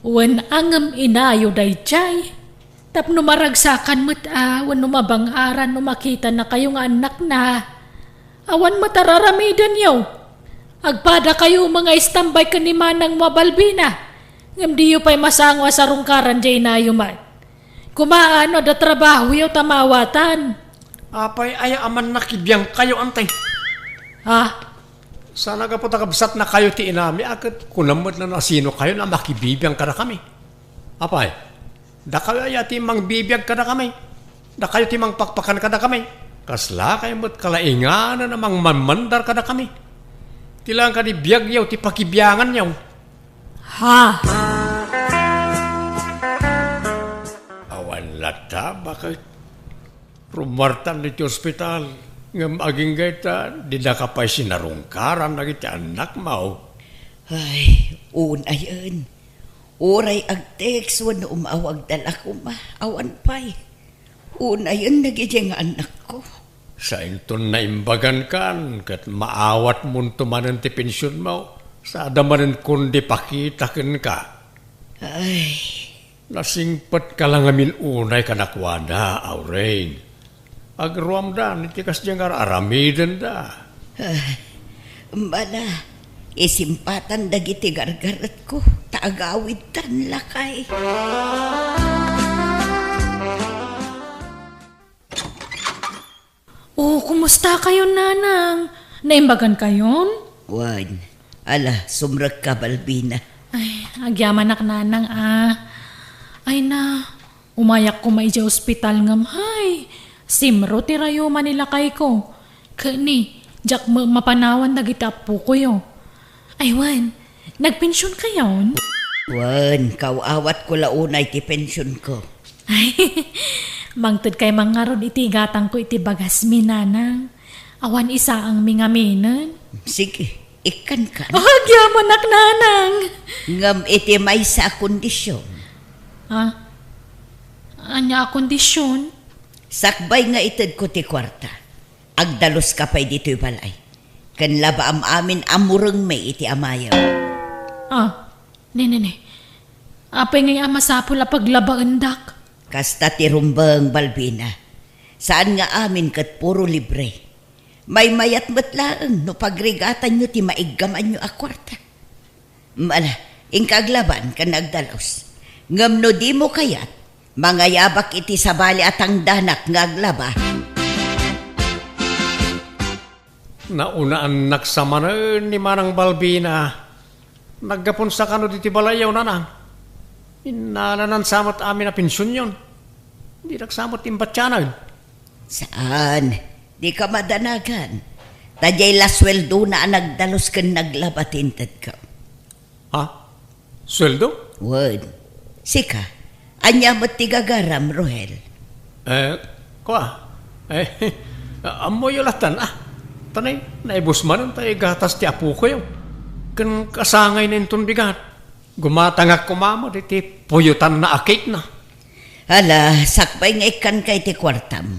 Wen a ngem inayo daydiay. Tapno maragsakan met a wenno mabang-aran no makitanakayo nga annakna. Awan met a raramidenyo. Agpadakayo nga istambay ken ni manangmo a Balbina. Ngem diyo pay masango a sarungkaran diay inayo met. Kumaan no adda trabahoyo ta maawatan. Apay aya a mannakibiangkayo, antay? Ha? Saan a gapu ta kabsatnakayo ti inami a ket kunam met no sinokayo a makibibiang kadakami? Apay, dakayo aya ti mangbibiag kadakami? Dakayo ti mangpakpakan kadakami? Kaslakayo met kalainganan a mangmanmandar kadakami? Ti laeng kadi biagyo ti pakibianganyo. Ha? Awan latta, baket? Rummuartan iti ospital, ngem agingga ita, didaka pay sinarungkaran dagiti annakmo. Ay, unayen. Uray agtext wenno umawagda la koma, awan pay. Unayen dagiti nga annakko. Sainton naimbagankan ket maawatmonto manen ti pensionmo, sada manen kundi pakita kenka. Ay. Nasingpetka la ngamin unay kadakuada, Aureng. Agruamdan iti kasdiay nga ar-aramidenda. Ah, bala, isimpatan dagiti gargaretko, ta agawidtan lakay. Oh, kumusta kayon, Nanang? Naimbagan kayon? Wen, ala, sumrekka, Balbina. Ay, agyamanak, Nanang, ah. Ay na, umayak koma idiay ospital ngem, hay, simro ti rayuma ni lakayko. Ket ni, diak met mapanawan dagiti appokoyo. Ay, wen, nagpension kayon? Wen, kaw-awatko la unay ti pensionko. Ay, mangted kay mangngarud iti gatangko iti bagasmi, Nanang. Awan isaangmi ngaminen. Sige, ikkankan. Oh, agyamanak, Nanang. Ngem iti maysa a kondisyon. Ah? Ania a kondisyon? Sakbay nga itedko ti kuarta, agdaluska pay ditoy balay. Ken labaam amin a murengmi iti amayo. Ah, ne, ne, ne. Apay ngay a masapul a paglabaendak? Kasta ti rumbeng, Balbina. Saan nga amin ket puro libre. Maymayat met laeng no pagrigatanyo ti maiggamanyo a kuarta. Ala, inka aglaban ken agdalus. Ngem no dimo kayat, mangayabak iti sabali a tangdanak nga aglaba. Naunaan sa manen ni Manang Balbina. Naggapunsa kano diti balayyo, Nanang? Innalanan sa met amin a pensionyon. Dinak sa met imbatianag. Saan? Dika madanagan. Ta diay la sueldona a nagdalus ken naglaba ti intedko. Ha? Sueldo? Wen. Sika, ania met ti gagaram, Rohel? Eh, kua. Eh, ammoyo latan, ah. Tanay, naibus manen ta igatas ti apokoyo. Ken kasangayna inton bigat. Gumatangak koma met iti puyotanna a cake na. Ala, sakbay nga ikkanka iti kuartam.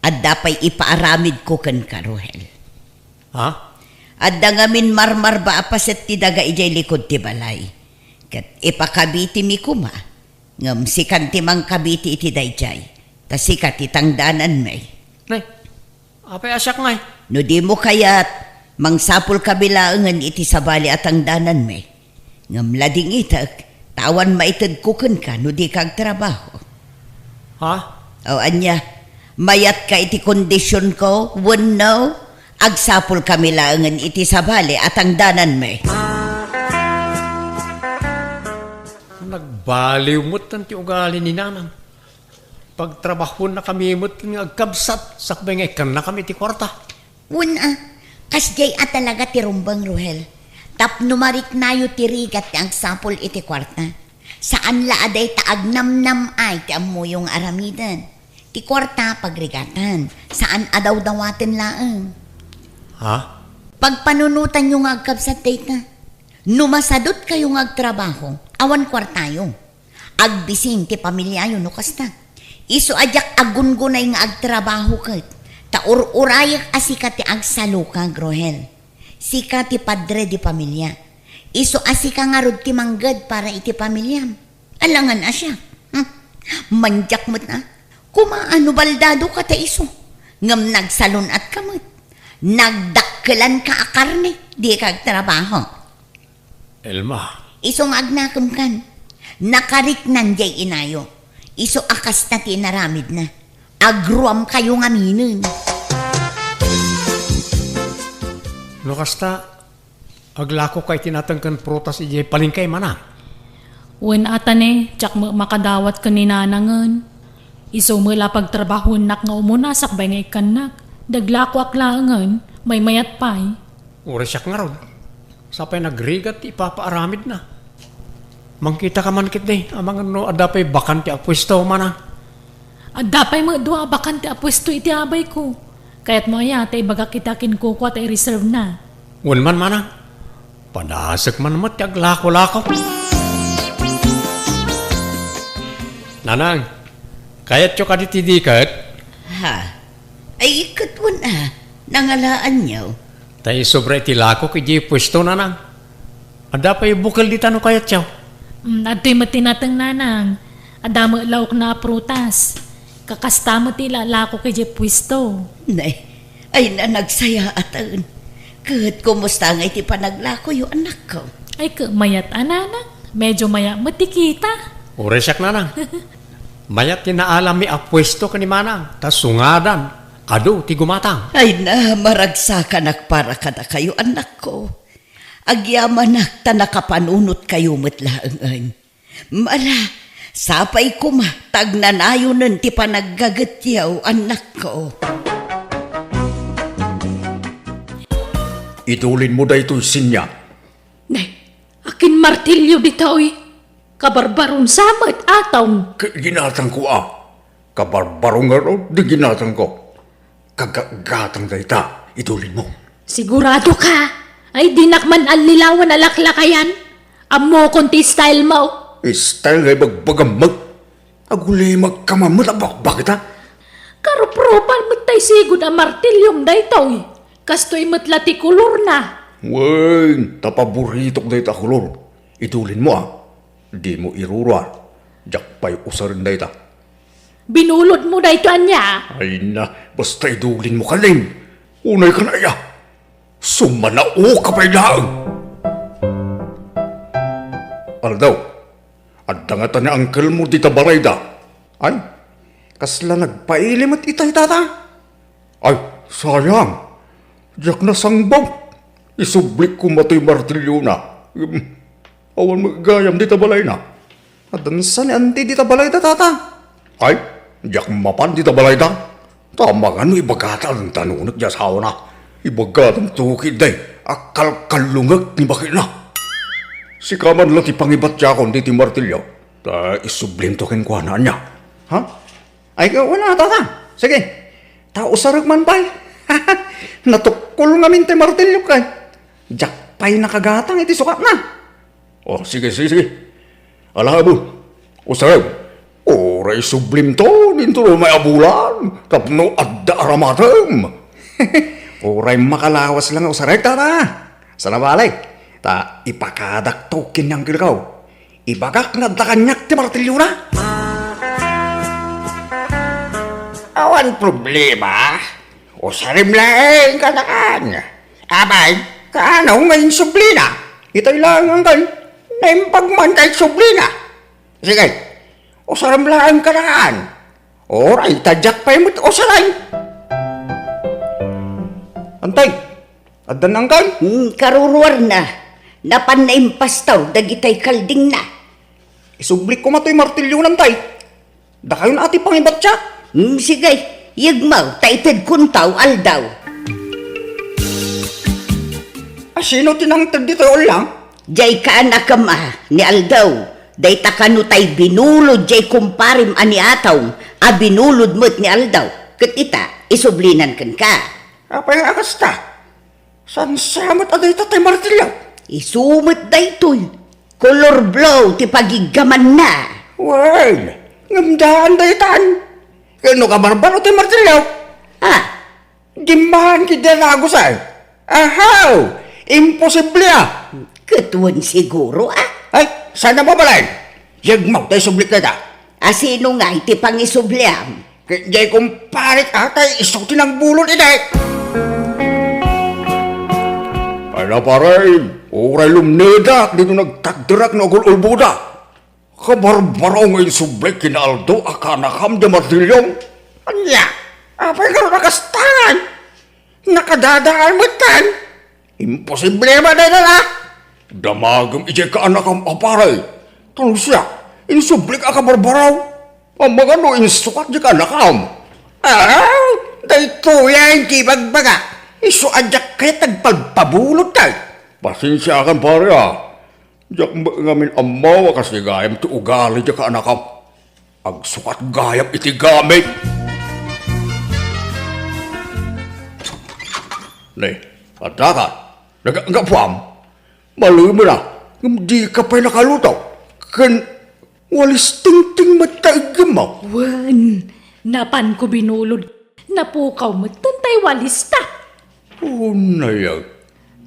Adda pay ipaaramidko kenka, Rohel. Ha? Adda ngamin marmarba a paset ti daga idiay likud ti balay. Ket ipakabitimi koma. Ngem sikan ti mangkabiti iti daydiay, ta sika ti tangdananmi. Nay, apay a siak ngay? No dimo kayat, mangsapulkami laengen iti sabali a tangdananmi. Ngem ladingitek, ta awan maitedko kenka no dika agtrabaho. Ha? O ania, mayatka iti kondisionko wenno agsapulkami laengen iti sabali a tangdananmi? Nagbaliw met ti ugali ni Nanang. Pagtrabahonnakami met nga agkabsat sakbay nga ikkannakami ti kuarta. Wen a, kasdiay a talaga ti rumbeng, Rohel. Tapno mariknayo ti rigat ti agsapul iti kuarta. Saan la a dayta agnamnam-ay ti ammoyo nga aramiden. Ti kuarta, pagrigatan. Saan a dawdawaten laeng. Ha? Pagpanunotanyo nga agkabsat dayta. No masadutkayo nga agtrabaho, awan kuartayo. Agbising ti pamiliayo no kasta. Isu a diak agungunay nga agtrabaho ket ta ur-urayek a sika ti agsalukag, Rohel. Sika ti padre di pamilia. Isu a sika ngarud ti mangged para iti pamiliam. Alangan a siak. Hmm. Mandiak met a. Koma a no baldadoka ta isu. Ngem nagsalun-atka met. Nagdakkelanka a karne. Dika agtrabaho. Elma. Isu nga agnakemkan. Nakariknan diay inayo. Isu a kasta ti inaramidna. Agruamkayo ngaminen. No kasta, aglakoka iti nateng ken prutas idiay palengke, manang? Wen a ta ne, diak met makadawat ken ni nanangen. Isu met la pagtrabahoennak nga umuna sakbay nga ikkannak. Daglakoak laengen, maymayat pay. Uray siak ngarud. Sapay nagrigat ti ipapaaramidna. Mangkitaka man ketdi, amangan no adda pay bakante a puesto, manang. Adda pay met dua a bakante a puesto iti abayko. Kayatmo aya ta ibagak ita kenkukua ta i-reserve-na? Wen man, manang. Padasek man met ti aglakolako. Nanang, kayatyo kadi ti diket? Ha? Ay, ket wen a, nangalaanyo. Ta isobra iti lakok idiay puesto, nanang. Adda pay bukel dita no kayatyo? Mm, adtoy met ti nateng, nanang. Adda met laokna a prutas. Kakasta met ti ilalakok idiay puesto. Nay, ay na nagsayaaten. Ket kumusta ngay ti panaglakoyo, anakko? Ay, ket mayat a, nanang. Medyo mayat met ti kita. Uray siak, nanang. Mayat ti naalami a puesto ken ni manang, ta sungadan, adu ti gumatang. Ay na, maragsakanak para kadakayo, anakko. Agyamanak ta nakapanunotkayo met laengen. Ala, sapay koma ta agnanayonen ti panaggagetyo, annakko. Idulinmo daytoy, Sinya. Nay, akin martilyo ditoy? Kabarbaron sa met, atong. Ket ginatangko a. Kabarbaro ngarud ti ginatangko. Kagatgatang dayta, idulinmo. Sigurado ka? Ay, dinak man allilawan a laklakayan. Ammokon ti style mo. Style nga ibagbagam met. Agulimagka man met a bakbakita. Karupropan met tay sigud a martilyom daytoy. Kastoy met la ti kolorna. Wen, ta paboritok dayta a kolor. Idulinmo a. Dimo iruruar. Diak pay usaren dayta. Binulodmo daytoy ania? Ay na, basta idulinmo kanin. Unay ka na aya. Sumanaoka pay laeng. Aldaw, adda ngata ni angkelmo dita balayda? Ay, kasla nagpaili met itay, tata? Ay, sayang. Diak nasangbaw. Isublik koma toy martilyona. Em, awan met gayam dita balayna. Adda sa ni anti dita balayda, tata? Ay, diak mapan dita balayda. Ta amangan no ibagatan ta nunot ti asawana. Ibagatan to ketdi a kalkallungek ni baketna. Sika man la ti pangibatiakon ditoy martilyo. Ta isublim to kenkuana, ania? Ha? Ay, wen a, tata. Sige. Ta usarek man pay. Natukkol ngamin ti martilyok kay. Diak pay nakagatang iti sukatna. O, sige, sige, sige. Alabon. Usarek. Uray isublim to, dinto rumay a bulan. Tapno adda aramatem. Uray makalawas lang usarek, tata. Sana bale. Ta ipakadak to ken ni angkelko. Ibagak nga adda kaniak ti martilyona. Awan problema. Usarem laeng kanakan. Abay, kaano nga insublina? Itay laeng angkan. Naimbag man ta insublina. Sige, usarem laeng kanakan. Uray, ta diak pay met usarem. Antay, addan angkan? Hmm, karuruarna. Napanna impastaw dagitay kaldingna. Isublik koma toy martilyona, tay. Dakayon a ti pangibatiak. Hmm, sige. Yegmaw, ta itedkon taw, Aldaw. A, sino ti nangted ditoy ullang? Diay kaanakem a, ni Aldaw. Dayta kano tay binulod diay kumparem a ni Ataw, a binulod met ni Aldaw. Ket ita, isublinan kenka. Apay nga kasta? Saan sa met a dayta tay martilyo? Isu met daytoy. Kolor blue ti pagiggamanna. Well, ngem daan daytan. Ken no kabarbaro ti martilyo? Ah. Dimmahan ketdi a nagusay. Ahaw! Imposible a! Ket wen siguro a. Ay, saan a mabalin? Yegmaw ta isublik dayta. A sino ngay ti pangisubliam? Ket diay kumparet a tay isu ti nangbulod idi. Ay na, pare, uray lumnedak dito nagtakderak no agul-ulboda. Kabarbaro nga insublik ken Aldo a kaanakam diay martilyom. Ania? Apay ngarud a kastan? Nakadadaan metten. Imposible met dayta a. Damagem idiay kaanakam a pare. Ta no siak, insublik a kabarbaro. Amangan no insukat diay kaanakam. Ah, daytoyen ti ibagbaga. Isu a diak kayat agpalpabulod tay. Pasensiakan, pare, a. Diak met ngamin ammo a kas gayam ti ugali diay kaanakam. Agsukat gayam iti gamit. Ne, adda ka? Nag-, nagapuam? Malemen a, ngem dika pay nakaluto. Ken walis tingting met ta iggemmo. Wen, napanko binulod. Napukaw metten tay walista. Unay a,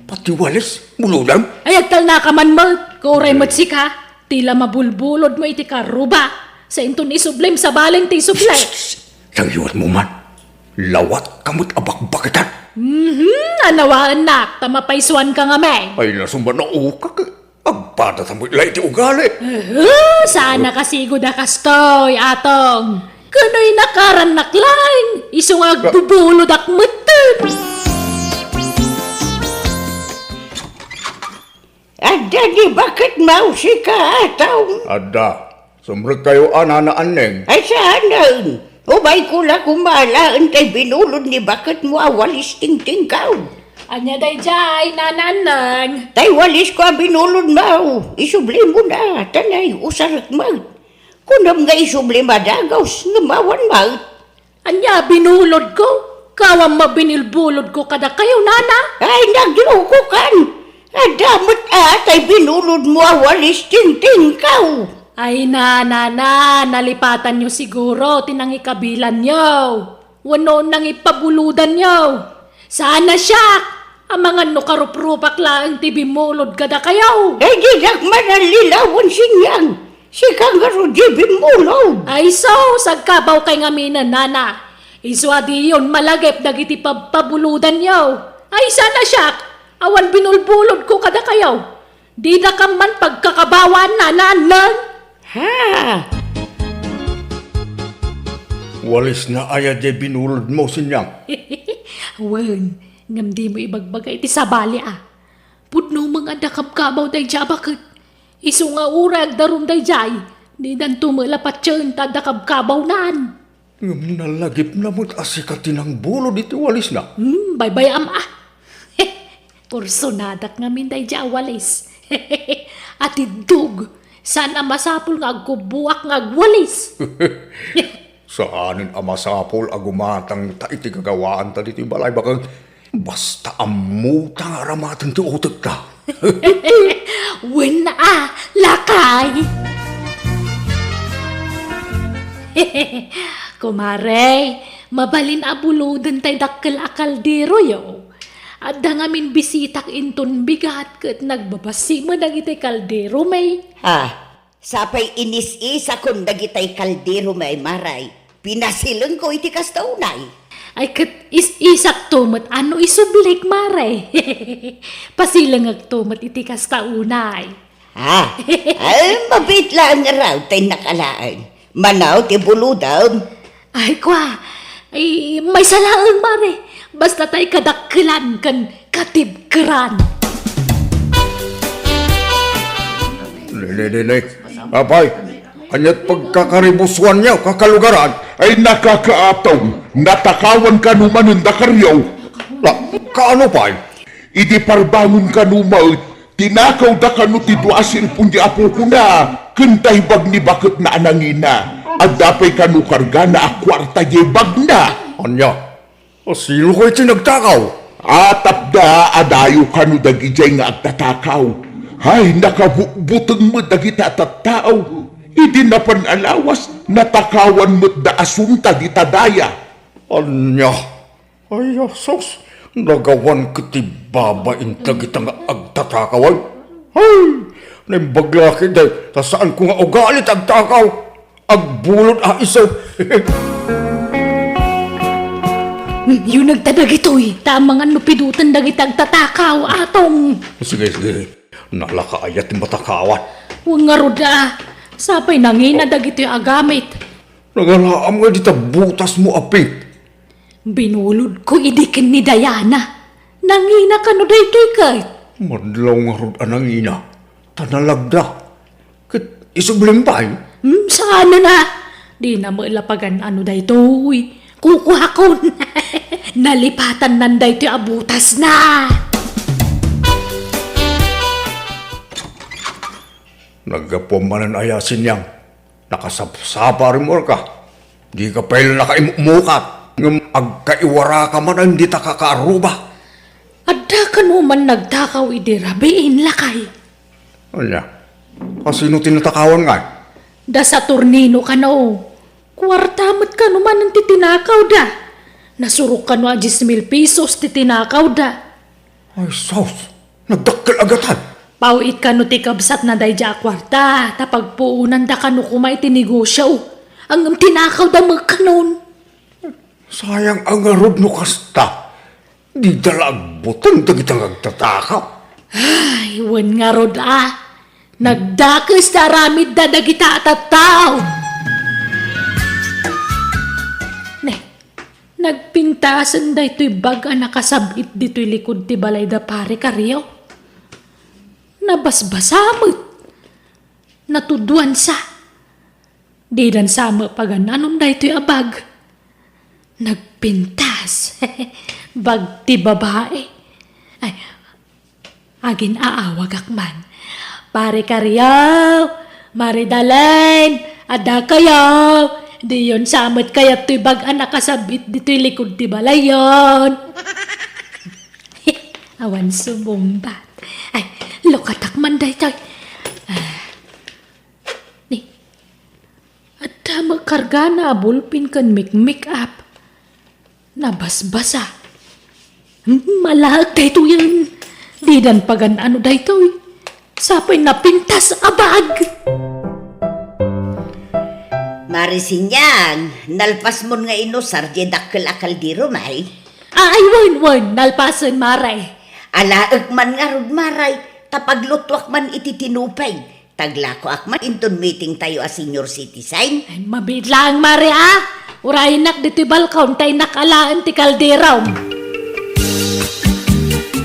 pati walis, bulodem? Ay, agtalnaka man met, uray met sika, ti la mabulbulodmo iti karuba, sa inton isublim, sabalen ti isubli. Shh, shh, shh. Dayuwatmo man. Lawatka met a bakbaketan. Mhm, anawaennak, ta mapaysuanka ngamin. Ay, nasumba, naukak. Agpadata met la iti ugali. Uhu, saan a kasigud a kastoy, Atong. Kanoy nakarannak laeng, isu nga agbubulodak metten. Adda ni baketmo sika, Atong? Adda. Sumrekkayo a, Nana Anneng. Ay, saanen. Umayko la koma laeng tay binulod ni baketmo a walis tingtingkaw. Ania daydiay, Nana Anneng? Tay walisko a binulodmo, isublimo na, ta nay usarek met. Kunam nga isublim a dagus, ngem awan met. Ania, binulodko? Kawam a binulbulodko kadakayo, nana? Ay, naglukokan! Adda met a tay binulodmo a walis tingtingkaw. Ay, nana, na, nalipatanyo siguro ti nangikabilanyo wenno nangipabulodanyo. Saan a siak! Amangan no karuprupak laeng ti bimmulod kadakayo. Ay, dinak manallilawan, Sinyang. Sika ngarud ti bimmulod. Ay sus, agkabawkay ngaminen, nana. Isu a diyon malagip dagiti pabpabulodanyo. Ay, saan a siak! Awan binulbulodko kadakayo. Dinakam man pagkakabawan, nana, neng. Ha? Walisna aya diay binulodmo, Sinyang? Wen, ngem dimo ibagbaga iti sabali a. Pudno met nga adda kabkabaw daydiay a baket. Isu nga uray agdarum daydiay, didanto met la patien ta adda kabkabawnan. Ngem nalagipna met a sika ti nangbulod iti walisna. Hmm, baybay-am a. Kursonadak ngamin daydiay a walis. Atiddog, saan a masapul nga agkubboak nga agwalis. Saanen a masapul a gumatangta iti gagawaanta ditoy balay, baket basta ammota nga aramaten ti utekta. Wen a, lakay! Kumare, mabalin a buloden tay dakkel a kalderoyo. Adda ngamin bisitak inton bigat ket nagbabassit met dagiti kalderomi. Ah, Sapay inis-isakon dagitay kalderomi, Mare. Pinasilengko iti kasta unay. Ay, ket is-isakto met a no isublik, Mare. Pasilengekto met iti kasta unay. Ah, ay, mabiit laeng ngarud tay nakalaan. Mano ti bulodem? Ay, kua, ay, maysa laeng, Mare. Basta tay kadakkelan ken katibkeran. Ne, ne, ne, ne. Apay, ania't pagkakaribusuanyo, kakalugaran? Ay, nakakaatong, natakawan kano manen dakaryo. La, kaano pay? Idi parbangon kano met, tinakawda kano ti dua a cellphone di apokona, ken tay bag ni baketna a nangina. Adda pay kano kargana a kuarta diay bagna. Ania? Sino kay ti nagtakaw? Atapda a dayo kano dagidiay nga agtatakaw. Ay, nakabutbuteng met dagita a tattao. Idi napan a lawas, natakawan met da a sunta dita daya. Ania? Ay, sus! Nagawan ket ti babain dagita nga agtatakaw, ay. Hay! Naimbag la ketdi, ta saanko nga ugali ti agtakaw. Agbulod a isu. Yunagta dagitoy, ta amangan no pidoten dagiti agtatakaw, Atong. Sige, sige. Nalaka aya ti matakawan. Wen ngarud a, sapay nangina dagitoy a gamit. Nangalaam nga dita butasmo a pink. Binulodko idi ken ni Diana. Nangina kano daytoy ket? Madlaw ngarud a nangina, ta nalagda. Ket isublim pay? Hmm, saan a? Dina met la pagan-ano daytoy. Kukuakon. Nalipatannan daytoy a butasna. Naggapuam manen aya, Sinyang? Nakasapsapa rimmuarka. Dika pay la nakaimukmukat. Ngem agkaiwaraka manen dita kakaarruba. Adda kano man nagtakaw idi rabiin, lakay? Ania? Kasino ti natakawan ngay? Da Saturnino kano. Kuarta met kano manen ti tinakawda. Nasurok kano a dies mil pesos ti tinakawda. Ay, sus! Nagdakkel a gatad! Paw-it kano ti kabsatna daydiay a kuarta, ta pagpuonanda kano koma iti negosio. Ngem tinakawda met kanon. Sayang a ngarud no kasta. Dida la agbuteng dagita nga agtatakaw. Ay, wen ngarud a. Nagdakes ti aramidda dagita a tattao. Ne, nagpintasen daytoy bag a nakasab-it ditoy likud ti balay da Pare Kario. Nabasbasa met. Natuduansa. Didan sa met pagan-anon daytoy a bag. Nagpintas. Bag ti babae. Ay, agin-aawagak man. Pare Kario, Mare Dalen, adda kayo? Diyon sa met kayat toy bag a nakasab-it ditoy likud ti balayyon. Awan sumungbat. Ay, lukatak man daytoy. Ah. Ni, adda met kargana a bulpin ken make-up. Nabasbasa. Hmm, malaek daytoyen. Didan pagan-ano daytoy. Sapay napintas a bag. Mare Sinyang, nalpasmon nga inusar diay dakkel a kaldero, may? Ay, wen, wen, nalpasen, Mare. Alaek man ngarud, Mare, ta paglutuak man iti tinupay. Taglakoak man inton meeting tayo a senior citizen. Ay, mabiit laeng, Mare, a. Urayennak ditoy balkon ta innak alaen ti kalderom.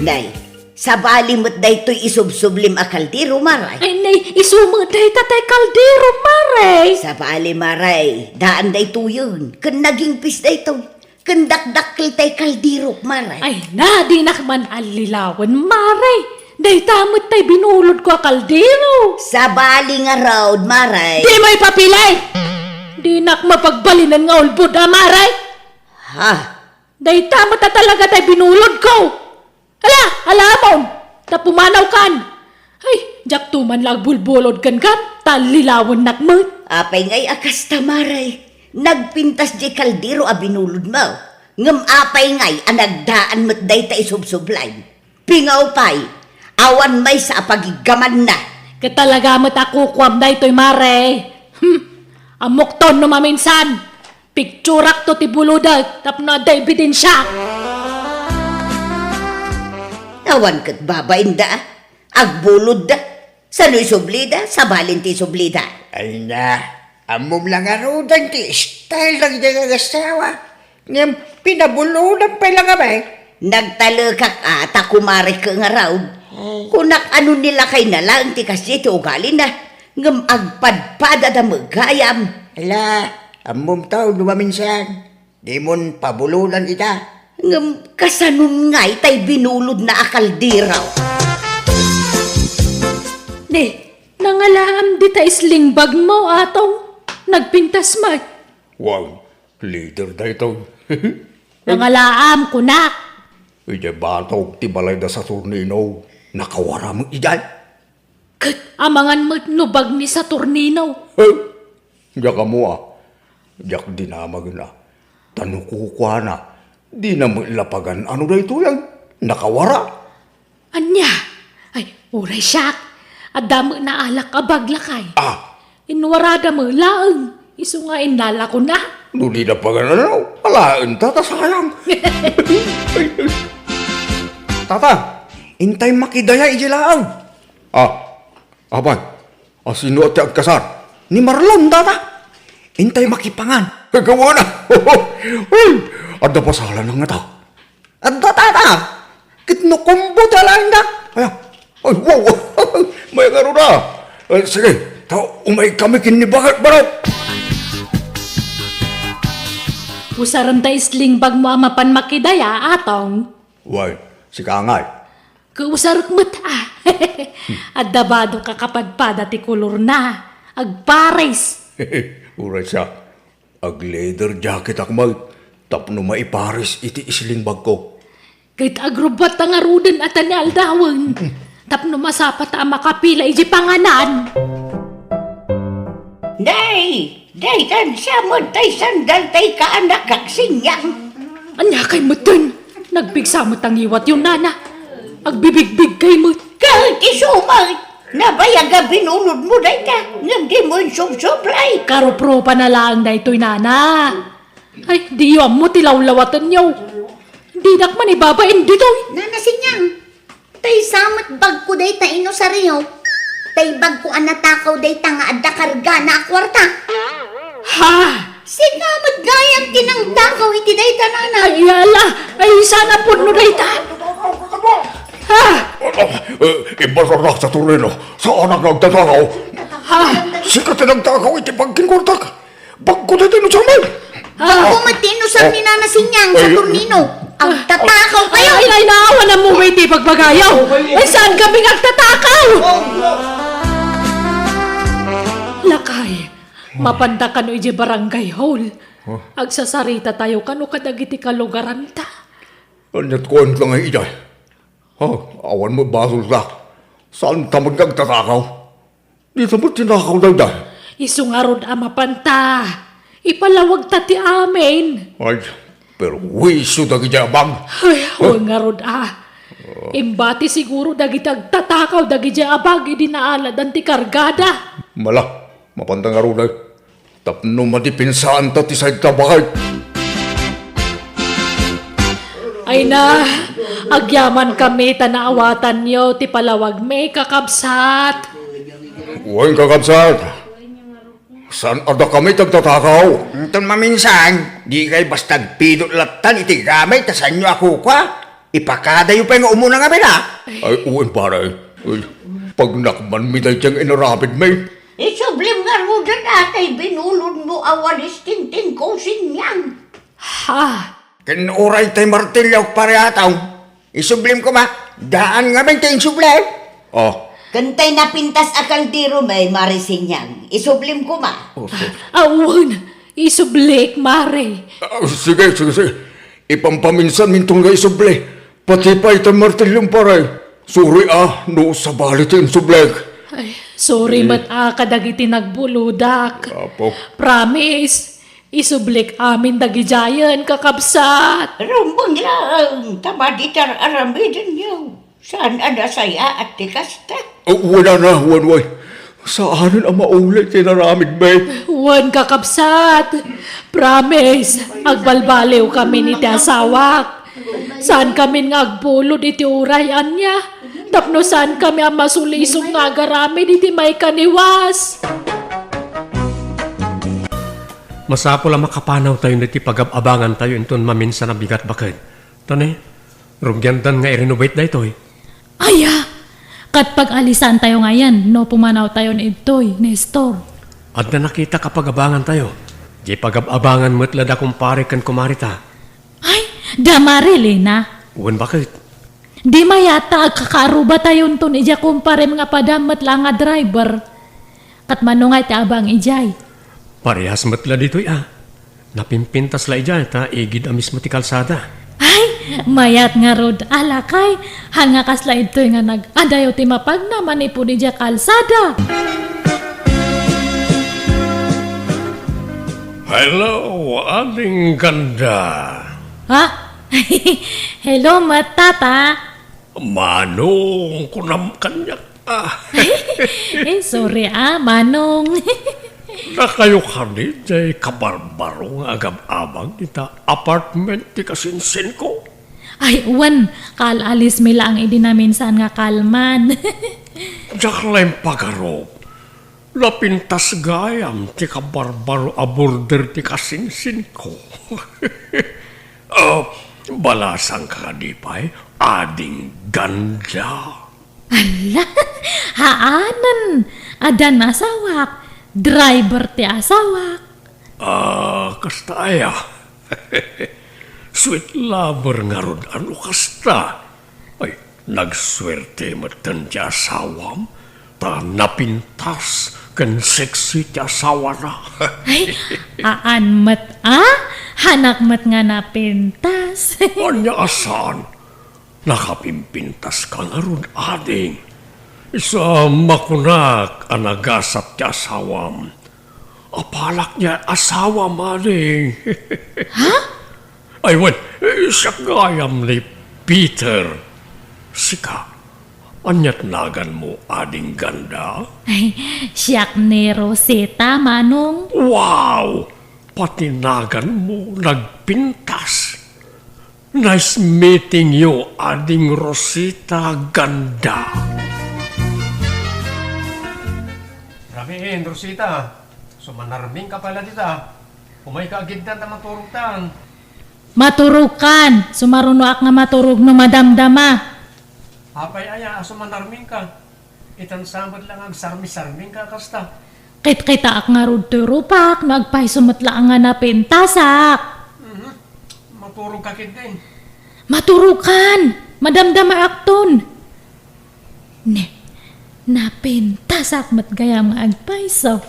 Nay, sabali met daytoy isubsublim a kaldero, Mare. Ay, nay, isu met dayta tay kaldero, Mare. Sabali, Mare. Daan daytoyen. Ken nagingpis daytoy. Ken dakdakkel tay kalderok, Mare. Ay na, dinak man allilawen, Mare. Dayta met tay binulodko a kaldero. Sabali ngarud, Mare. Dimo ipapilay! Dinak mapagbalinen nga ulbod a, Mare. Ha? Dayta met a talaga tay binulodko. Ala, alamon, ta pumanawkan. Ay, diakto man la agbulbulod kenkan, ta allilawennak met. Apay ngay a kasta, Mare? Nagpintas diay kaldero a binulodmo. Ngem apay ngay a nagdaan met dayta isubsublim? Pingaw pay, awan maysa a pagiggamanna. Ket talaga met a kukuam daytoy, Mare. Hmm, ammokton no maminsan. Picturakto ti bulodek tapno adda ebidensia. Awan ket babainda, a. Agbulodda. Sano isublida? Sabalin ti isublida. Ay na, ammom la ngaruden ti style dagiti nga asawa. Ngem pinabulodan pay la ngamin. Nagtalekak a ta kumarek ngarud. Ay. Kunak, ano ni lakayna laeng ti kasdiay ti ugalina. Ngem agpadpadada met gayam. Ala, ammom taw no maminsan, dimon pabulodan ita. Ngem kasanon ngay tay binulodna a kaldero? Ni, nangalaam dita sling bagmo, Atong. Nagpintas met. Wow, leader daytoy. Nangalaam, kunak. Idiay batog ti balay da Saturnino, nakawara met idiay. Ket amangan met no bag ni Saturnino. Eh, diak ammo a. Diak dinamagen a. Ta no kukuana, Dina met la pagan-ano daytoy, ay, nakawara. Ania? Ay, uray siak. Adda met naalak a bag, lakay. Ah. Inwarada met laeng. Isu nga inlalakona. No dina pagan-ano, alaenta ta sayang. Tata, intay makidaya idiay laeng. Ah, apay, a sino a ti agkasar? Ni Marlon, tata. Intay makipangan. Kagawada. Ay, adda pasalan nga ta. Adda, tata. Ket no kumbo ti alaendak. Ay, ay, wow. May ngarud a. Ay, sige, ta umay kami ken ni Bagat Barok. Usarem ta isling bagmo a mapan makidaya, Atong. Wen, sika ngay. Kausarek met, ah. Adda badok a kapadpada ti kolorna. Agpares. Uray siak. Ag-leather jacketak met tapno maipares iti isling bagko. Ket agrubbuatta ngaruden a ta ni aldawen. Tapno masapata a makapila iti panganan. Day! Daytan sa met tay sandal tay kaanak, Agsinyang. Ania kay metten? Nagpigsa met a ngiwatyo, nana. Agbibigbig kay met. Ket isu met, nabayag a binulodmo dayta, ngem dimo insubsublay. Karuprupana laeng daytoy, nana. Ay, diyo ammo ti lawlawatenyo. Dinak man ibabain ditoy. Nana Sinyang, tay sa met bagko dayta inusaryo. Tay bagko a natakaw dayta nga adda kargana a kuarta. Ha? Sika met gayam ti nangtakaw iti dayta, nana. Ay, ala. Ay, saan a pudno dayta? Ha? Eh, imbalkarnak, Saturnino. Saanak nga agtatakaw. Ha? Sika ti nagtakaw iti bag ken kuartak. Bagko dayta inusarmi. Ah. Bagko met ti inusar ni Nana Sinyang, Saturnino. Agtatakaw kayo. Ay, ay, naawan mo may ti pagbagayaw. Ay, saan kami nga agtatakaw? Lakay, mapanda kano iti barangay hall. Huh? Agsasarita tayo kano kadagiti kalugaranta. Aniat kuan ka nga iday? Ha, awan mo basolda. Saan ta met nga agtatakaw? Dita met tinakaw dayta. Isu ngarud a mapanta. Ipalawagta ti amin. Ay, perwisyo dagiti abag. Ay, wen ngarud a. Imbati siguro dagiti agtatakaw dagiti abag idi naaladan ti kargada. Mala, mapanta ngarud ay. Tapno madipensanta ti saydta baket. Ay na, agyaman kami ta naawatanyo ti palawagmi, kakabsat. Wen, kakabsat. Saan a dakami ti agtatakaw? Inton maminsan, dikay basta agpidot lattan iti gamit ta saanyo a kukua. Ipakadayo pay nga umuna ngamin, a? Ay, wen, pare. Ay, pagnakmanmi daydiay nga inaramidmi. Isublim ngaruden a tay binulodmo a walis tintingko, Sinyang. Ha? Ken uray tay martiliok, pare Atong. Isublim koma, daan ngamin ti insublim. Oh. Ken tay napintas a kaldero met, Mare Sinyang. Isublim koma. Oh, sus. Awan, isublik, Mare. Ah, sige, sige, sige. Ipampaminsanmi inton nga isubli. Pati pay tay martiliom, pare. Sorry, a, no sabali ti insublik. Ay, sorry met, a, kadagiti nagbulodak. Apo. Promise, isublik amin dagidiayen, kakabsat. Rumbeng laeng, ta madi ti ar-aramidenyo. Saan a nasayaat ti kasta? Oh, wen, nana, wen, wen. Saanen a mauli ti inaramidmi. Wen, kakabsat. Promise, agbalbaliwkamin iti asawak. Saankamin nga agbulod iti uray ania, tapno saankami a masulisog nga agaramid iti maikaniwas. Masapul a makapanawtayon iti pagab-abangantayo inton maminsan a bigat, baket. Ta ne, rugiandan nga i-renovate daytoy. Aya! Ket pag-alisantayo ngayen no pumanawtayon idtoy, Nestor. Adda nakitak a pagabangantayo. Diay pagab-abangan met la da kumpare ken kumareta. Ay, da Marilena. Wen, baket. Di mayat ta agkakaarubatayonton idiay kumparem nga padam met la nga driver. Ket mano ngay ti abang idiay? Parehas met la ditoy, a. Napimpintas la idiay ta igid a mismo ti kalsada. Ay, mayat ngarud, a, lakay. Haan nga kasla idtoy nga nag-adayo ti mapagna manipud idiay kalsada. Hello, Aling Ganda. Ha? Hello, met, Tata. Manong, kunam kaniak, ah. Eh, sorry, ah, Manong. Nakayo kadi jay kabarbaro nga agab-abag ita apartment ti kasinsinko? Ay, wen, kaal-alismi laeng idi naminsan nga kalman. Diak la impagarup. Napintas gayam ti kabarbaro a border ti kasinsinko. Ah, balasangka kadi pay, Ading Ganda? Ala, haanen, addan asawak, driver ti asawak. Ah, kasta aya. Sweet lover ngarud a no kasta. Ay, nagsuerte metten ti asawam, ta napintas ken sexy ti asawana. Ay, aan met, a? Hanak met nga napintas. Ania a saan? Nakapimpintaska ngarud, ading. Isu a makunak a nagasat ti asawam. Apalak diay asawam, ading. Ha? Ay, wen, eh, siak gayam ni Peter. Sika, aniat naganmo, Ading Ganda? Ay, siak ni Rosita, Manong. Wow! Pati naganmo nagpintas. Nice meeting you, Ading Rosita Ganda. Rabiin, Rosita. Sumanarmingka pay la dita. Umayka a giddan ta maturogtan. Maturogkan. Sumarunoak nga maturog no madamdama. Apay aya a sumanarmingka? Itan sa met la nga agsarmisarmingka a kasta. Kitkitaak ngarud toy rupak no agpayso met laeng nga napintasak. Mhm. Maturogka ketdin. Maturogkan! Madamdamaakton! Ne, napintasak met gayam nga agpayso.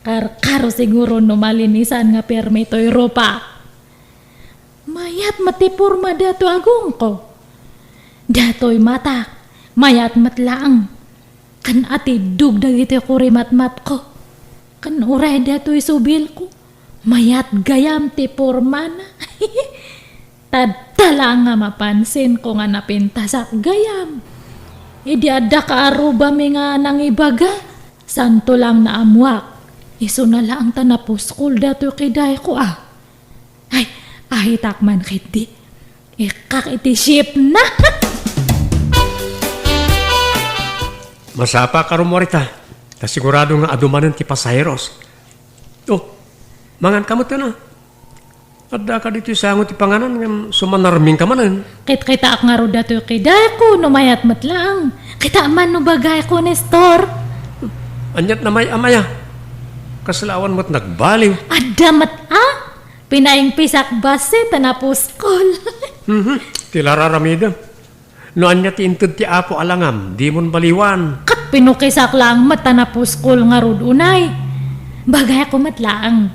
Karkaro siguro no malinisan nga permi toy rupak. Mayat met ti porma datoy agongko. Datoy matak, mayat met laeng. Ken atiddog dagiti kurimatmatko. Ken uray datoy subilko, mayat gayam ti pormana. Tadta laeng nga mapansinko nga napintasak gayam. Idi adda kaarrubami nga nangibaga, santo laeng naammoak. Isuna laeng ta napuskol datoy kidayko a. Ay, ahitak man ketdi. Ikkak iti shipna. Masapa ka rummuar ita, ta sigurado nga adu manen ti pasaheros. Oh, manganka metten a. Addaka ditoy sango ti panganan ngem sumanarmingka manen. Kitkitaak ngarud datoy kidayko no mayat met laeng. Kita man no bagayko, Nestor. Aniat a may-am aya? Kasla awan met nagbaliw. Adda met a. Pinaingpisak bassit ta napuskol. Mhm. Ti la ar-aramidem. No ania ti inted ti Apo a langam, dimon baliwan. Ket pinukisak laeng met ta napuskol ngarud unay. Bagayko met laeng.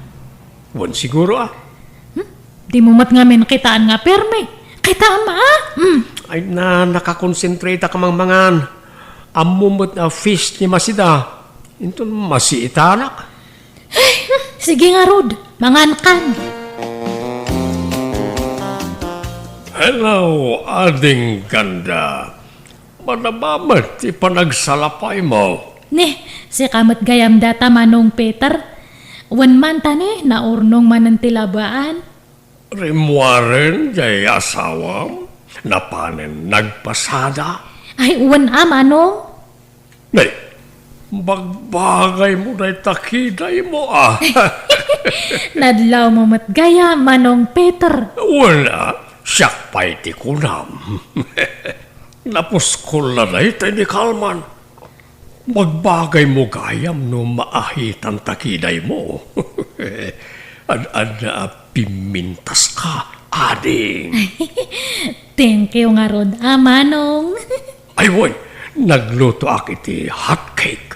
Wen siguro a. Hmm? Dimo met ngamin kitaan nga permi. Kitaem a? Hmm. Ay na, nakakonsentrate ka mangmangan. Ammom met a fish ti masida. Inton masiitanak. Sige ngarud, mangankan. Hello, Ading Ganda. Madama met ti panagsalapaymo. Ne, sika met gayam data, Manong Peter. Wen man ta ne, naurnong manen ti labaan. Rimmuaren jay asawam, napanen nagpasada. Ay, wen a, Manong. Nay, bagbagaymo dayta kidaymo a. Nadlawmo met gayam, Manong Peter. Wen a, siak pay ti kunam. Napuskol la dayta ni Kalman. Bagbagaymo gayam no maahitanta kidaymo. Ad-adda a pimmintaska, ading. Thank you ngarud a, Manong. Ay, wen, naglutoak iti hot cake.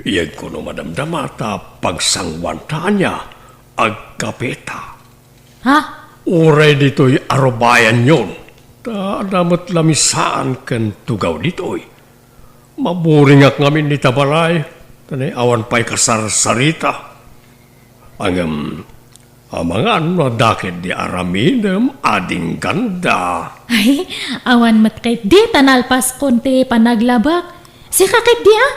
Iyegko no madamdama ta pagsanguanta ania, agkapeta. Ha? Uray ditoy arubayanyon. Ta adda met lamisaan ken tugaw ditoy. Maburingak ngamin ita balay, ta ne, awan pay kasarsarita. Ngem, Amangan no adda ketdi aramidem, ading ganda. Ay, awan met ketdi ta nalpaskon ti panaglabak. Sika ketdi a?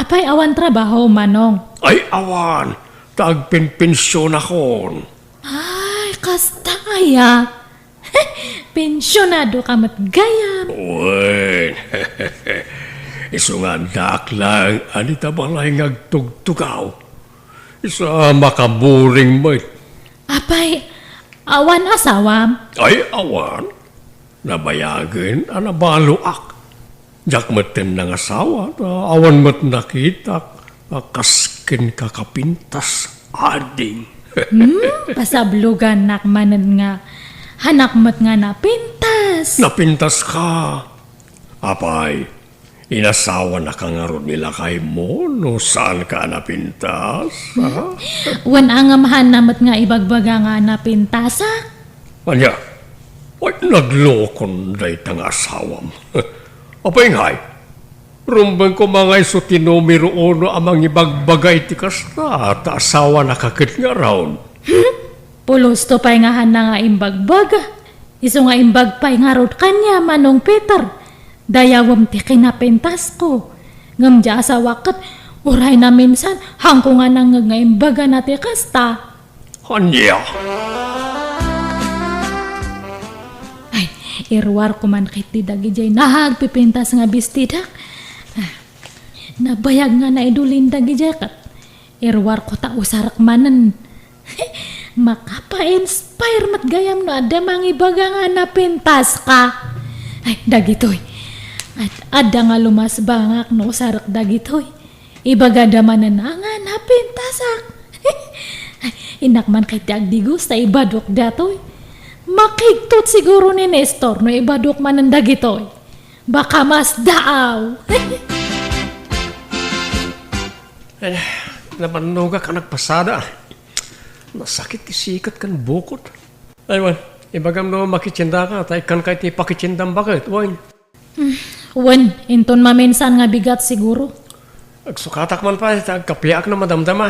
Apay awan trabaho, Manong? Ay, awan. Ta agpenpensionakon. Ay, kasta aya. Pensionado ka met gayam. Wen. Isu nga addaak laeng a dita balay nga agtugtugaw. Isu a makaburing met. Apay, awan asawam? Ay, awan. Nabayagen a nabaloak. Diak metten nangasawa, ta awan met nakitak a kas kenka kapintas, ading. Hmm, pasablogannak manen nga, hanak met nga napintas. Napintas ka. Apay, inasawa na ka ngarud ni lakaymo no saan ka a napintas, ha? Wen, ngem haanna met nga ibagbaga nga napintasak. Ania? Ay, naglokon dayta nga asawam. Apay ngay, rumbeng koma nga isu ti numero uno a mangibagbaga iti kasta, ta asawana ka ket ngarud. Hmm? Pulosto pay nga haanna nga imbagbaga. Isu nga imbag pay ngarud kaniak, Manong Peter. Dayawem ti kinapintasko. Ngem diay asawak ket uray naminsan, haanko nga nangngeg nga imbagana ti kasta. Ania? Ay, iruarko man ketdi dagidiay nagpipintas nga bestidak. Ah, nabayag nga naidulin dagidiay ket iruarko ta usarek manen. Makapa-inspire met gayam no adda mangibaga nga napintaska. Ay, dagitoy. At adda nga lumasbangak no usarek dagitoy. Ibagada manen a nga napintasak. Innak man ketdi agdigos ta ibadok datoy. Makigtot siguro ni Nestor no ibadok manen dagitoy. Baka masdaaw. Ay, nabannogak a nagpasada. Nasakit ti siket ken bukod. Ay, wen, ibagam no makitiendaka, ta ikkanka iti pakitiendam baket, wen. Hmm, wen, inton maminsan nga bigat siguro. Agsukatak man pay, ta agkapiak no madamdama.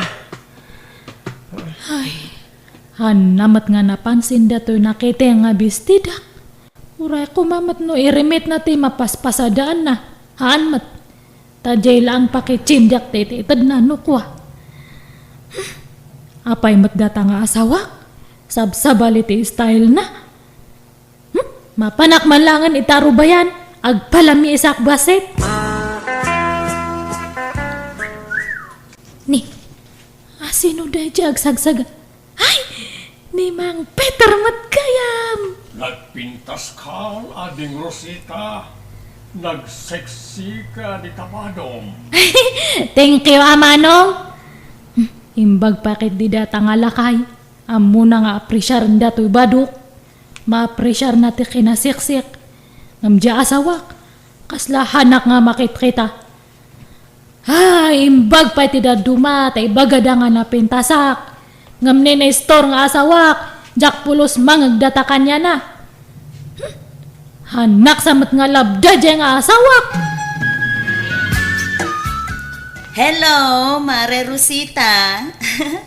Ay, haanna met nga napansin datoy nakitieng nga bestidak. Uray koma met no irimitna ti mapaspasadaanna. Haan met. Ta diay laeng pakitiendak ti itedna no kua. Hmm, apay met data nga asawak? Sabsabali ti stylena. Hmm? Mapanak man laengen ita a rubayan, agpalamiisak bassit. Ni, asino daydiay agsagsaga? Ay, ni Mang Peter met gayam! Nagpintaska, Ading Rosita. Nagseksika dita badom. Thank you, a Manong. Hmm, imbag pay ketdi data nga lakay. Ammona nga apresiarenda toy badok. Maapresiarna ti kinaseksek. Ngem diay asawak, kasla haanak nga makitkita. Ay, imbag pay ti dadduma, ta ibagada nga napintasak. Ngem ni Nestor nga asawak, diak pulos mangngeg data kaniana. Hmm. Haanak sa met nga labda diay nga asawak. Hello, Mare Rosita.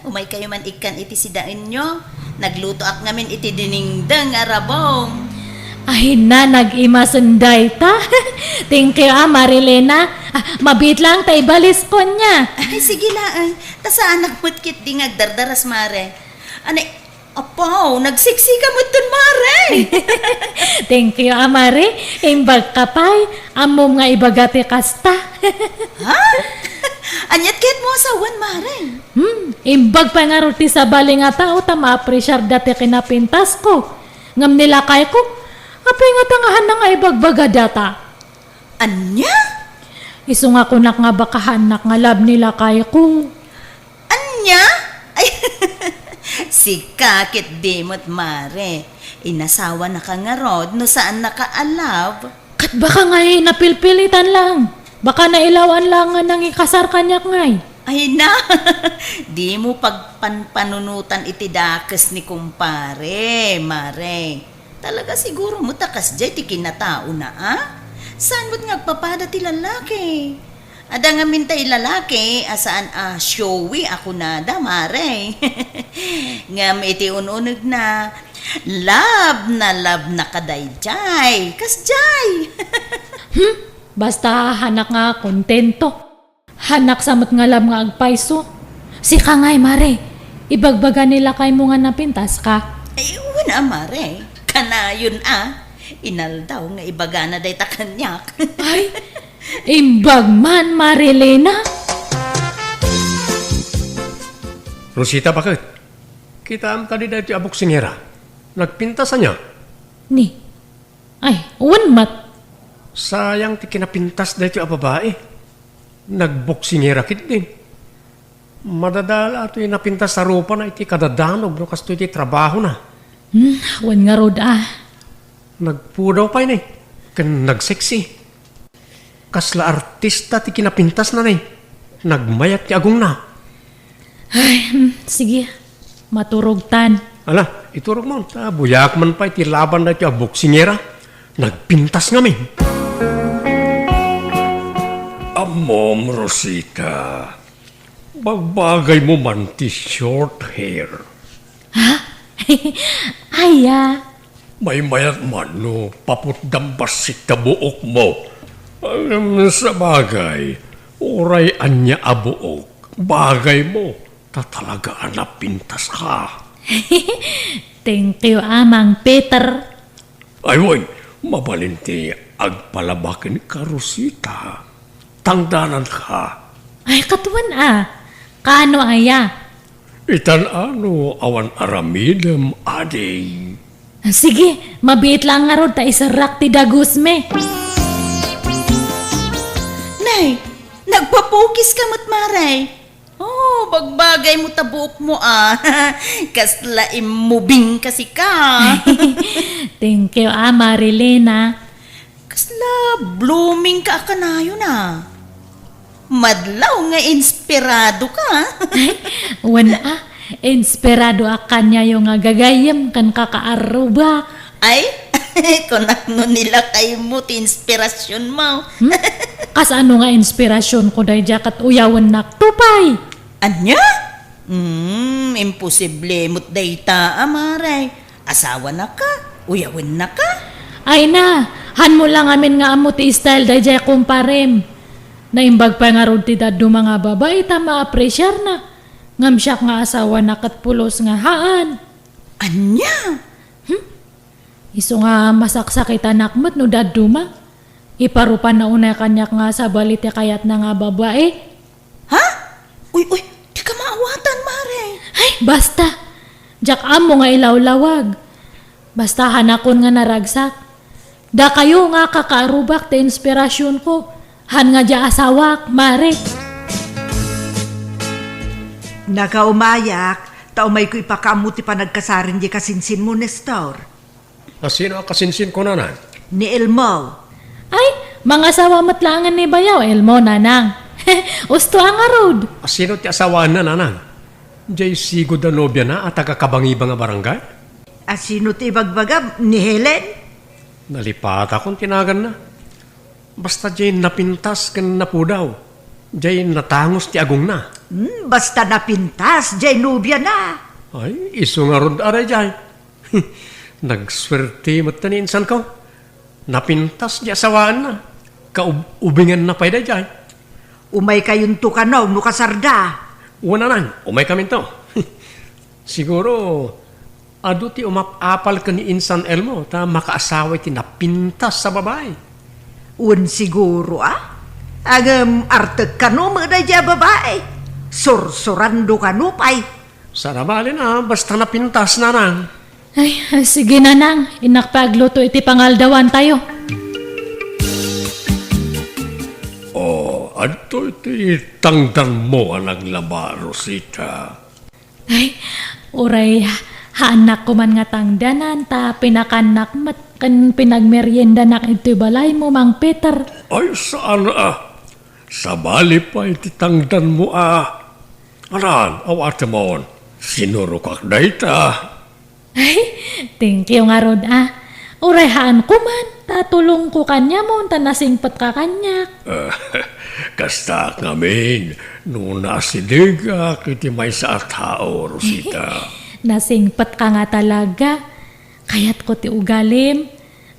Umaykayo man ikkan iti sidaenyo. Naglutoak ngamin iti dinengdeng a rabong. Ay na, nag-imasen dayta. Thank you, a, Marilena. A, mabiit laeng ta ibaliskon nia. Ay, sige laeng. Ta saanak met ketdi nga agdardaras, Mare. Anay, apo, nagseksika metten, Mare. Thank you, a, Mare. Imbagka pay. Ammom nga ibaga ti kasta. Ha? Aniat ket mo a sawen, Mare? Hmm, imbag pay ngarud ti sabali nga tao ta maapresiarda ti kinapintasko. Ngem ni lakayko, apay ngata nga haanna nga ibagbaga data? Ania? Isu nga kunak nga baka haanak nga love ni lakayko. Ania? Ay, sika ketdi met, Mare. Inasawanaka ngarud no saannaka a love? Ket baka ngay napilpilitan laeng. Baka nailaw-an laeng nga nangikasar kaniak ngay. Ay na, dimo pagpanpanunotan iti dakes ni kumpare, Mare. Talaga siguro met a kasdiay ti kinataona, a? Saan met nga agpapada ti lalaki? Adda ngamin tay lalaki a saan a showy a kunada, Mare. Ngem iti un-unegna, love na love na ka daydiay. Kasdiay! Hmm? Basta hanak nga kontento. Hanak sa met nga love nga agpayso. Sika ngay, Mare. Ibagbaga ni lakaymo nga napintaska. Ay, wen a, Mare. Kanayon a. Inaldaw nga ibagana dayta kaniak. Ay, imbag man, Marilena. Rosita, baket? Kitaem kadi daytoy a boksingera? Nagpintas ania? Ni? Ay, wen met. Sayang ti kinapintas daytoy a babai. Nagboksingera ketdi. Madadala toy napintas a rupana iti kadadanog no kastoy ti trabahona. Hmm, wen ngarud a. Nagpudaw pay ni, ken nagseksi. Kasla artista ti kinapintasna ni. Nagmayat ti agongna. Ay, hmm, sige. Maturogtan. Ala, iturogmo, ta buyaak man pay ti laban daytoy a boksingera. Nagpintas ngamin. Ammom, Rosita. Bagbagaymo man ti short hair. Ha? Aya? Maymayat man no paputdam bassit ta buokmo. Ngem sabagay, uray ania a buok, bagaymo, ta talaga a napintaska. Thank you, Amang Peter. Ay, wen, mabalin ti agpalaba kenka, Rosita. Tangdananka. Ay, ket wen a. Kaano aya? Itan-ano awan aramidem, adi. Sige, mabiit laeng ngarud ta iserrak ti dagusmi. Nay, nagpapukiska met, Mare. Oh, bagbagaymo ta buokmo a. Kasla immubing ka sika. Thank you a, Marilena. Kasla blooming ka a kanayon a. Madlaw nga inspirado ka. Ay, wen a, inspirado a kaniayo nga gagayyem ken kakaarrubak. Ay, kunak no ni lakaymo ti inspirasionmo. Hmm? Kasano nga inspirasionko daydiay ket uyawennak to pay? Ania? Hmm, imposible met dayta, Mare. Asawanaka? Uyawennaka? Ay na, hanmo la ngamin nga ammo ti style daydiay kumparem. Naimbag pay ngarud ti dadduma nga babai ta maapresiarna. Ngem siak nga asawana ket pulos nga haan. Ania? Hmm? Isu nga masaksakitanak met no dadduma. Iparupanna unay kaniak nga sabali ti kayatna nga babai. Ha? Uy, uy, dika maawatan, Mare. Ay, basta. Diak ammo nga ilawlawag. Basta hanakon nga naragsak. Dakayo nga kakaarrubak ti inspirasionko. Han nga dia asawak, Mare. Nakaumayak, ta umayko ipakaammo ti panagkasaren di kasinsinmo, Nestor. A sino a kasinsinko, nanang? Ni Elmo. Ay, mangasawa met laengen ni bayaw, Elmo, nanang. Usto a ngarud. A sino ti asawaenna, nanang? Diay sigud a nobiana a taga-Kabangiba nga barangay? A sino ti ibagbagam, ni Helen? Nalipatakon ti naganna. Basta diay napintas ken napudaw, diay natangus ti agongna. Hmm, basta napintas, diay nobiana. Ay, isu ngarud a daydiay. Nagsuerte met ni insanko. Napintas diay asawaenna. Kaub-, ubinganna pay daydiay. Umaykayonto kano no kasarda. Wen, nanang, umaykaminto. Siguro, adu ti umap-apal ken ni insan Elmo ta makaasawa iti napintas a babai. Wen siguro a. Ngem artek kano met daydiay a babai. Sursurando kano pay. Saan a bale a basta napintas, nanang. Ay, sige, nanang. Innak pay agluto iti pangaldawantayo. O, adtoy ti tangdanmo a naglaba, Rosita. Ay, uray haannak koman nga tangdanan ta pinakannak met ken pinagmeriendanak ditoy balaymo, Mang Peter. Ay, saan a. Sabali pay ti tangdanmo a. Anan, awatemon. Sinurokak dayta. Ay, thank you ngarud a. Uray haan koman, ta tulongko kaniamon ta nasingpetka kaniak. Kasta ngamin no naasidegak iti maysa a tao, Rosita. Nasingpetka nga talaga. Kayatko ti ugalim.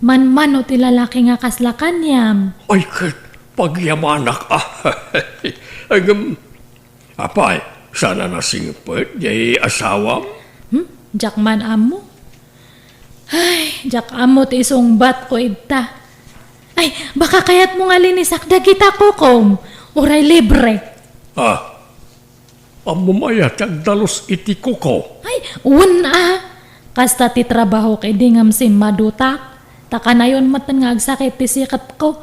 Manmano ti lalaki nga kasla kaniam. Ay, ket pagyamanak, a. Ngem, apay, saan a nasingpet jay asawam? Hmm? Diak man ammo. Ay, diak ammo ti isungbatko ita. Ay, baka kayatmo nga linisak dagita kukom. Uray libre. Ah, ammom aya ti agdalus iti kuko? Ay, wen a. Kasta ti trabahok idi ngem simmadutak. Ta kanayon met nga agsakit ti siketko.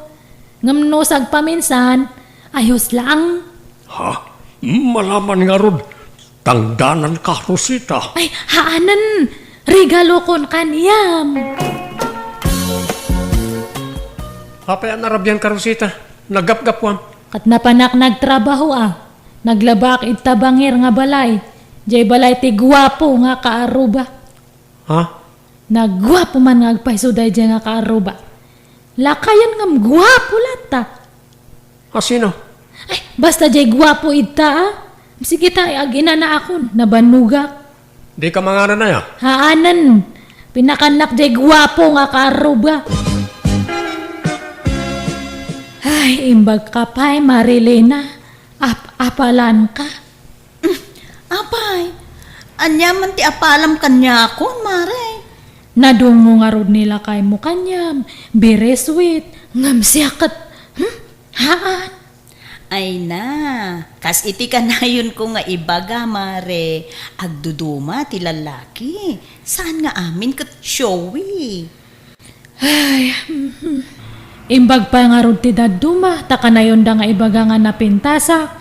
Ngem no sagpaminsan, ayos laeng. Ha? Malaman ngarud, tangdananka, Rosita. Ay, haanen! Regalokon kaniam! Apay a narabianka, Rosita? Naggapgapuam? Ket napanak nagtrabaho a. Naglabaak ita bangir nga balay. Jay balay ti guapo nga kaarruba. Ha? Naguapo man nga agpayso daydiay nga kaarruba. Lakayen ngem guapo latta. A sino? Ay, basta jay guapo ita, a. Sige ta, aginanaakon, nabannogak. Dika mangaran aya? Haanen. Pinakannak jay guapo nga kaarruba. Ay, imbagka pay, Marilena. Ap-apalanka. Apay, ania man ti apalam kaniakon, Mare? Nadungngo ngarud ni lakaymo kaniam, very sweet, ngem siak ket, hmm? Haan. Ay na, kas iti kanayonko nga ibaga, Mare, agduduma ti lallaki. Saan nga amin ket showy. Ay, mhm. Imbag pay ngarud ti dadduma, ta kanayonda nga ibaga nga napintasak.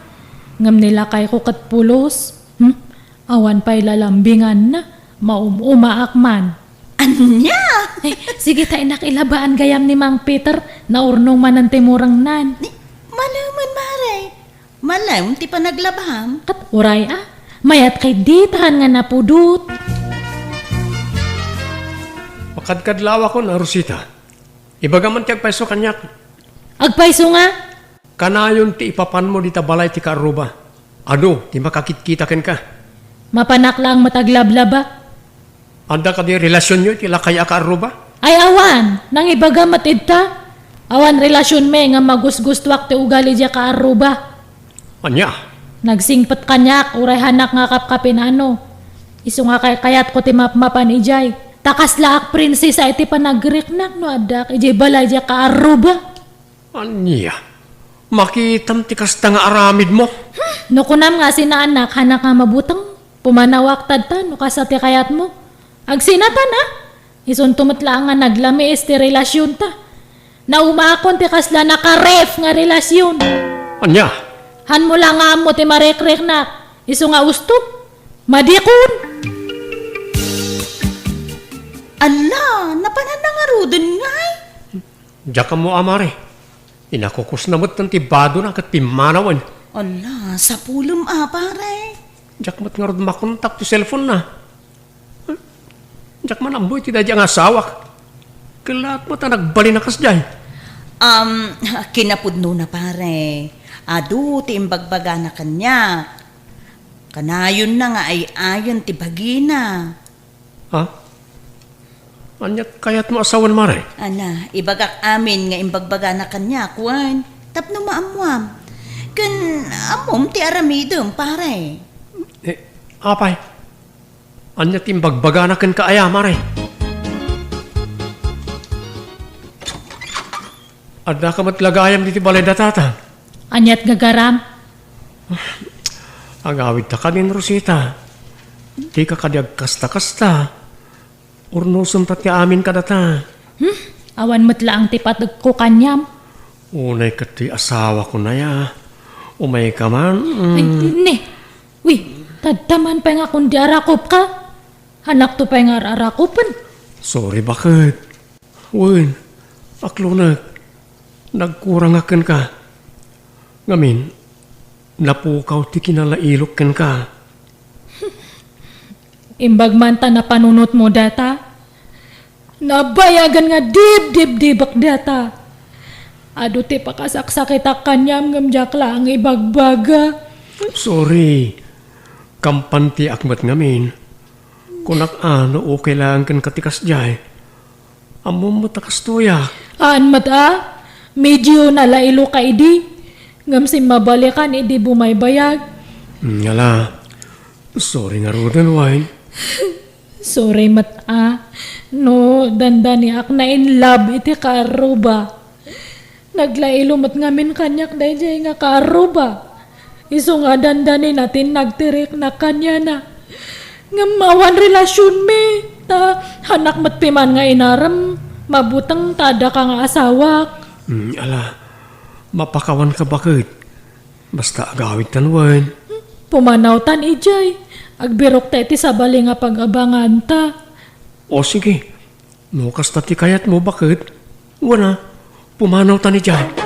Ngem ni lakayko ket pulos. Hmm? Awan pay lalambinganna, maum-umaak man. Ania? Ay, sige ta, inak, ilabaan gayam ni Mang Peter, naurnong manen ti murengnan. Ni, malemen, Mare. Malem ti panaglabam. Ket uray a, mayat kay ditahan nga napudot. Makadkadlawakon a, Rosita. Ibagam man ti agpayso kaniak. Agpayso nga? Kanayon ti ipapanmo dita balay ti kaarruba. Adu ti makakitkita kenka. Mapanak laeng met aglablaba. Adda kadi relasionyo iti lakay a kaarruba? Ay, awan! Nangibaga met ita. Awan relasionmi nga magusgustoak ti ugali diay kaarruba. Ania? Nagsingpet kaniak, uray hanak nga kapkapinano. Isu nga kaykayatko ti mapmapan idiay. Ta kaslaak prinsesa iti panagriknak no addaak idiay balay diay kaarruba. Ania? Makitam ti kasta nga aramidmo? Hmm, no kunam nga asinaanak, hanak nga mabuteng, pumanawak tadta no kasta ti kayatmo. Agsinatan a? Isunto met laeng nga naglamiis ti relasionta. Naumaakon ti kasla nakaref nga relasion. Ania? Hanmo la nga ammo ti marekriknak. Isu nga ustom. Madikon. Ala, napananna ngaruden ngay? Diak ammo a, Mare. Inakukusna metten ti badona ket pimmanawen. Ala, sapulem a, Pare. Diak met ngarud makontak ti cellphone-na. Diak man ammo iti daydiay nga asawak. Kellaat met a nagbalin a kasdiay. Um, kinapudnona, Pare. Adu ti imbagbagana kaniak. Kanayonna nga ay-ayon ti bagina. Ha? Ania ti kayatmo a sawen, Mare? Ana, ibagak amin nga imbagbagana kaniak, wen, tapno maammuam. Ken ammom ti aramidem, Pare. Eh, apay? Ania ti imbagbagana kenka aya, Mare? Addaka met la gayam ditoy balay da tata. Aniat gagaram? Agawidta kadin, Rosita. Dika kadi agkasta-kasta. Urnosem ta ti amin kadata. Hmm? Awan met laeng ti pategko kaniam. Unay ket ti asawakon aya. Umayka man. Mm. Ay, ne. Wi, tadta man pay nga kundi arakopka. Hanakto pay nga ar-arakopen. Sorry, baket. Wen, aklonek, nagkurangak kenka. Ngamin, napukaw ti kinalailok kenka. Imbag man ta napanunotmo data, nabayagan nga dibdibdibek data. Adu ti pakasaksakitak kaniam ngem diak laeng ibagbaga. Sorry. Kampantiak met ngamin. Kunak a no okay laeng kenka ti kasdiay. Ammom met a kastoyak. Haan met a, medio nalailoka idi. Ngem simmabalikan idi bumaybayag. Hmm, ala. Sorry ngaruden, Wine. Sorry met a, no dandaniak na in love iti kaarruba. Naglailo met ngamin kaniak daydiay nga kaarruba. Isu nga dandanina ti nagtiriknak kaniana. Ngem awan relasionmi, ta hanak met piman nga inarem, mabuteng ta addaka nga asawak. Hmm, ala, mapakawanka baket. Basta agawidtan wen. Pumanawtan idiay. Agbirokta iti sabali nga pag-abanganta. O sige, no kasta ti kayatmo, baket, wen a, pumanawtan idiay.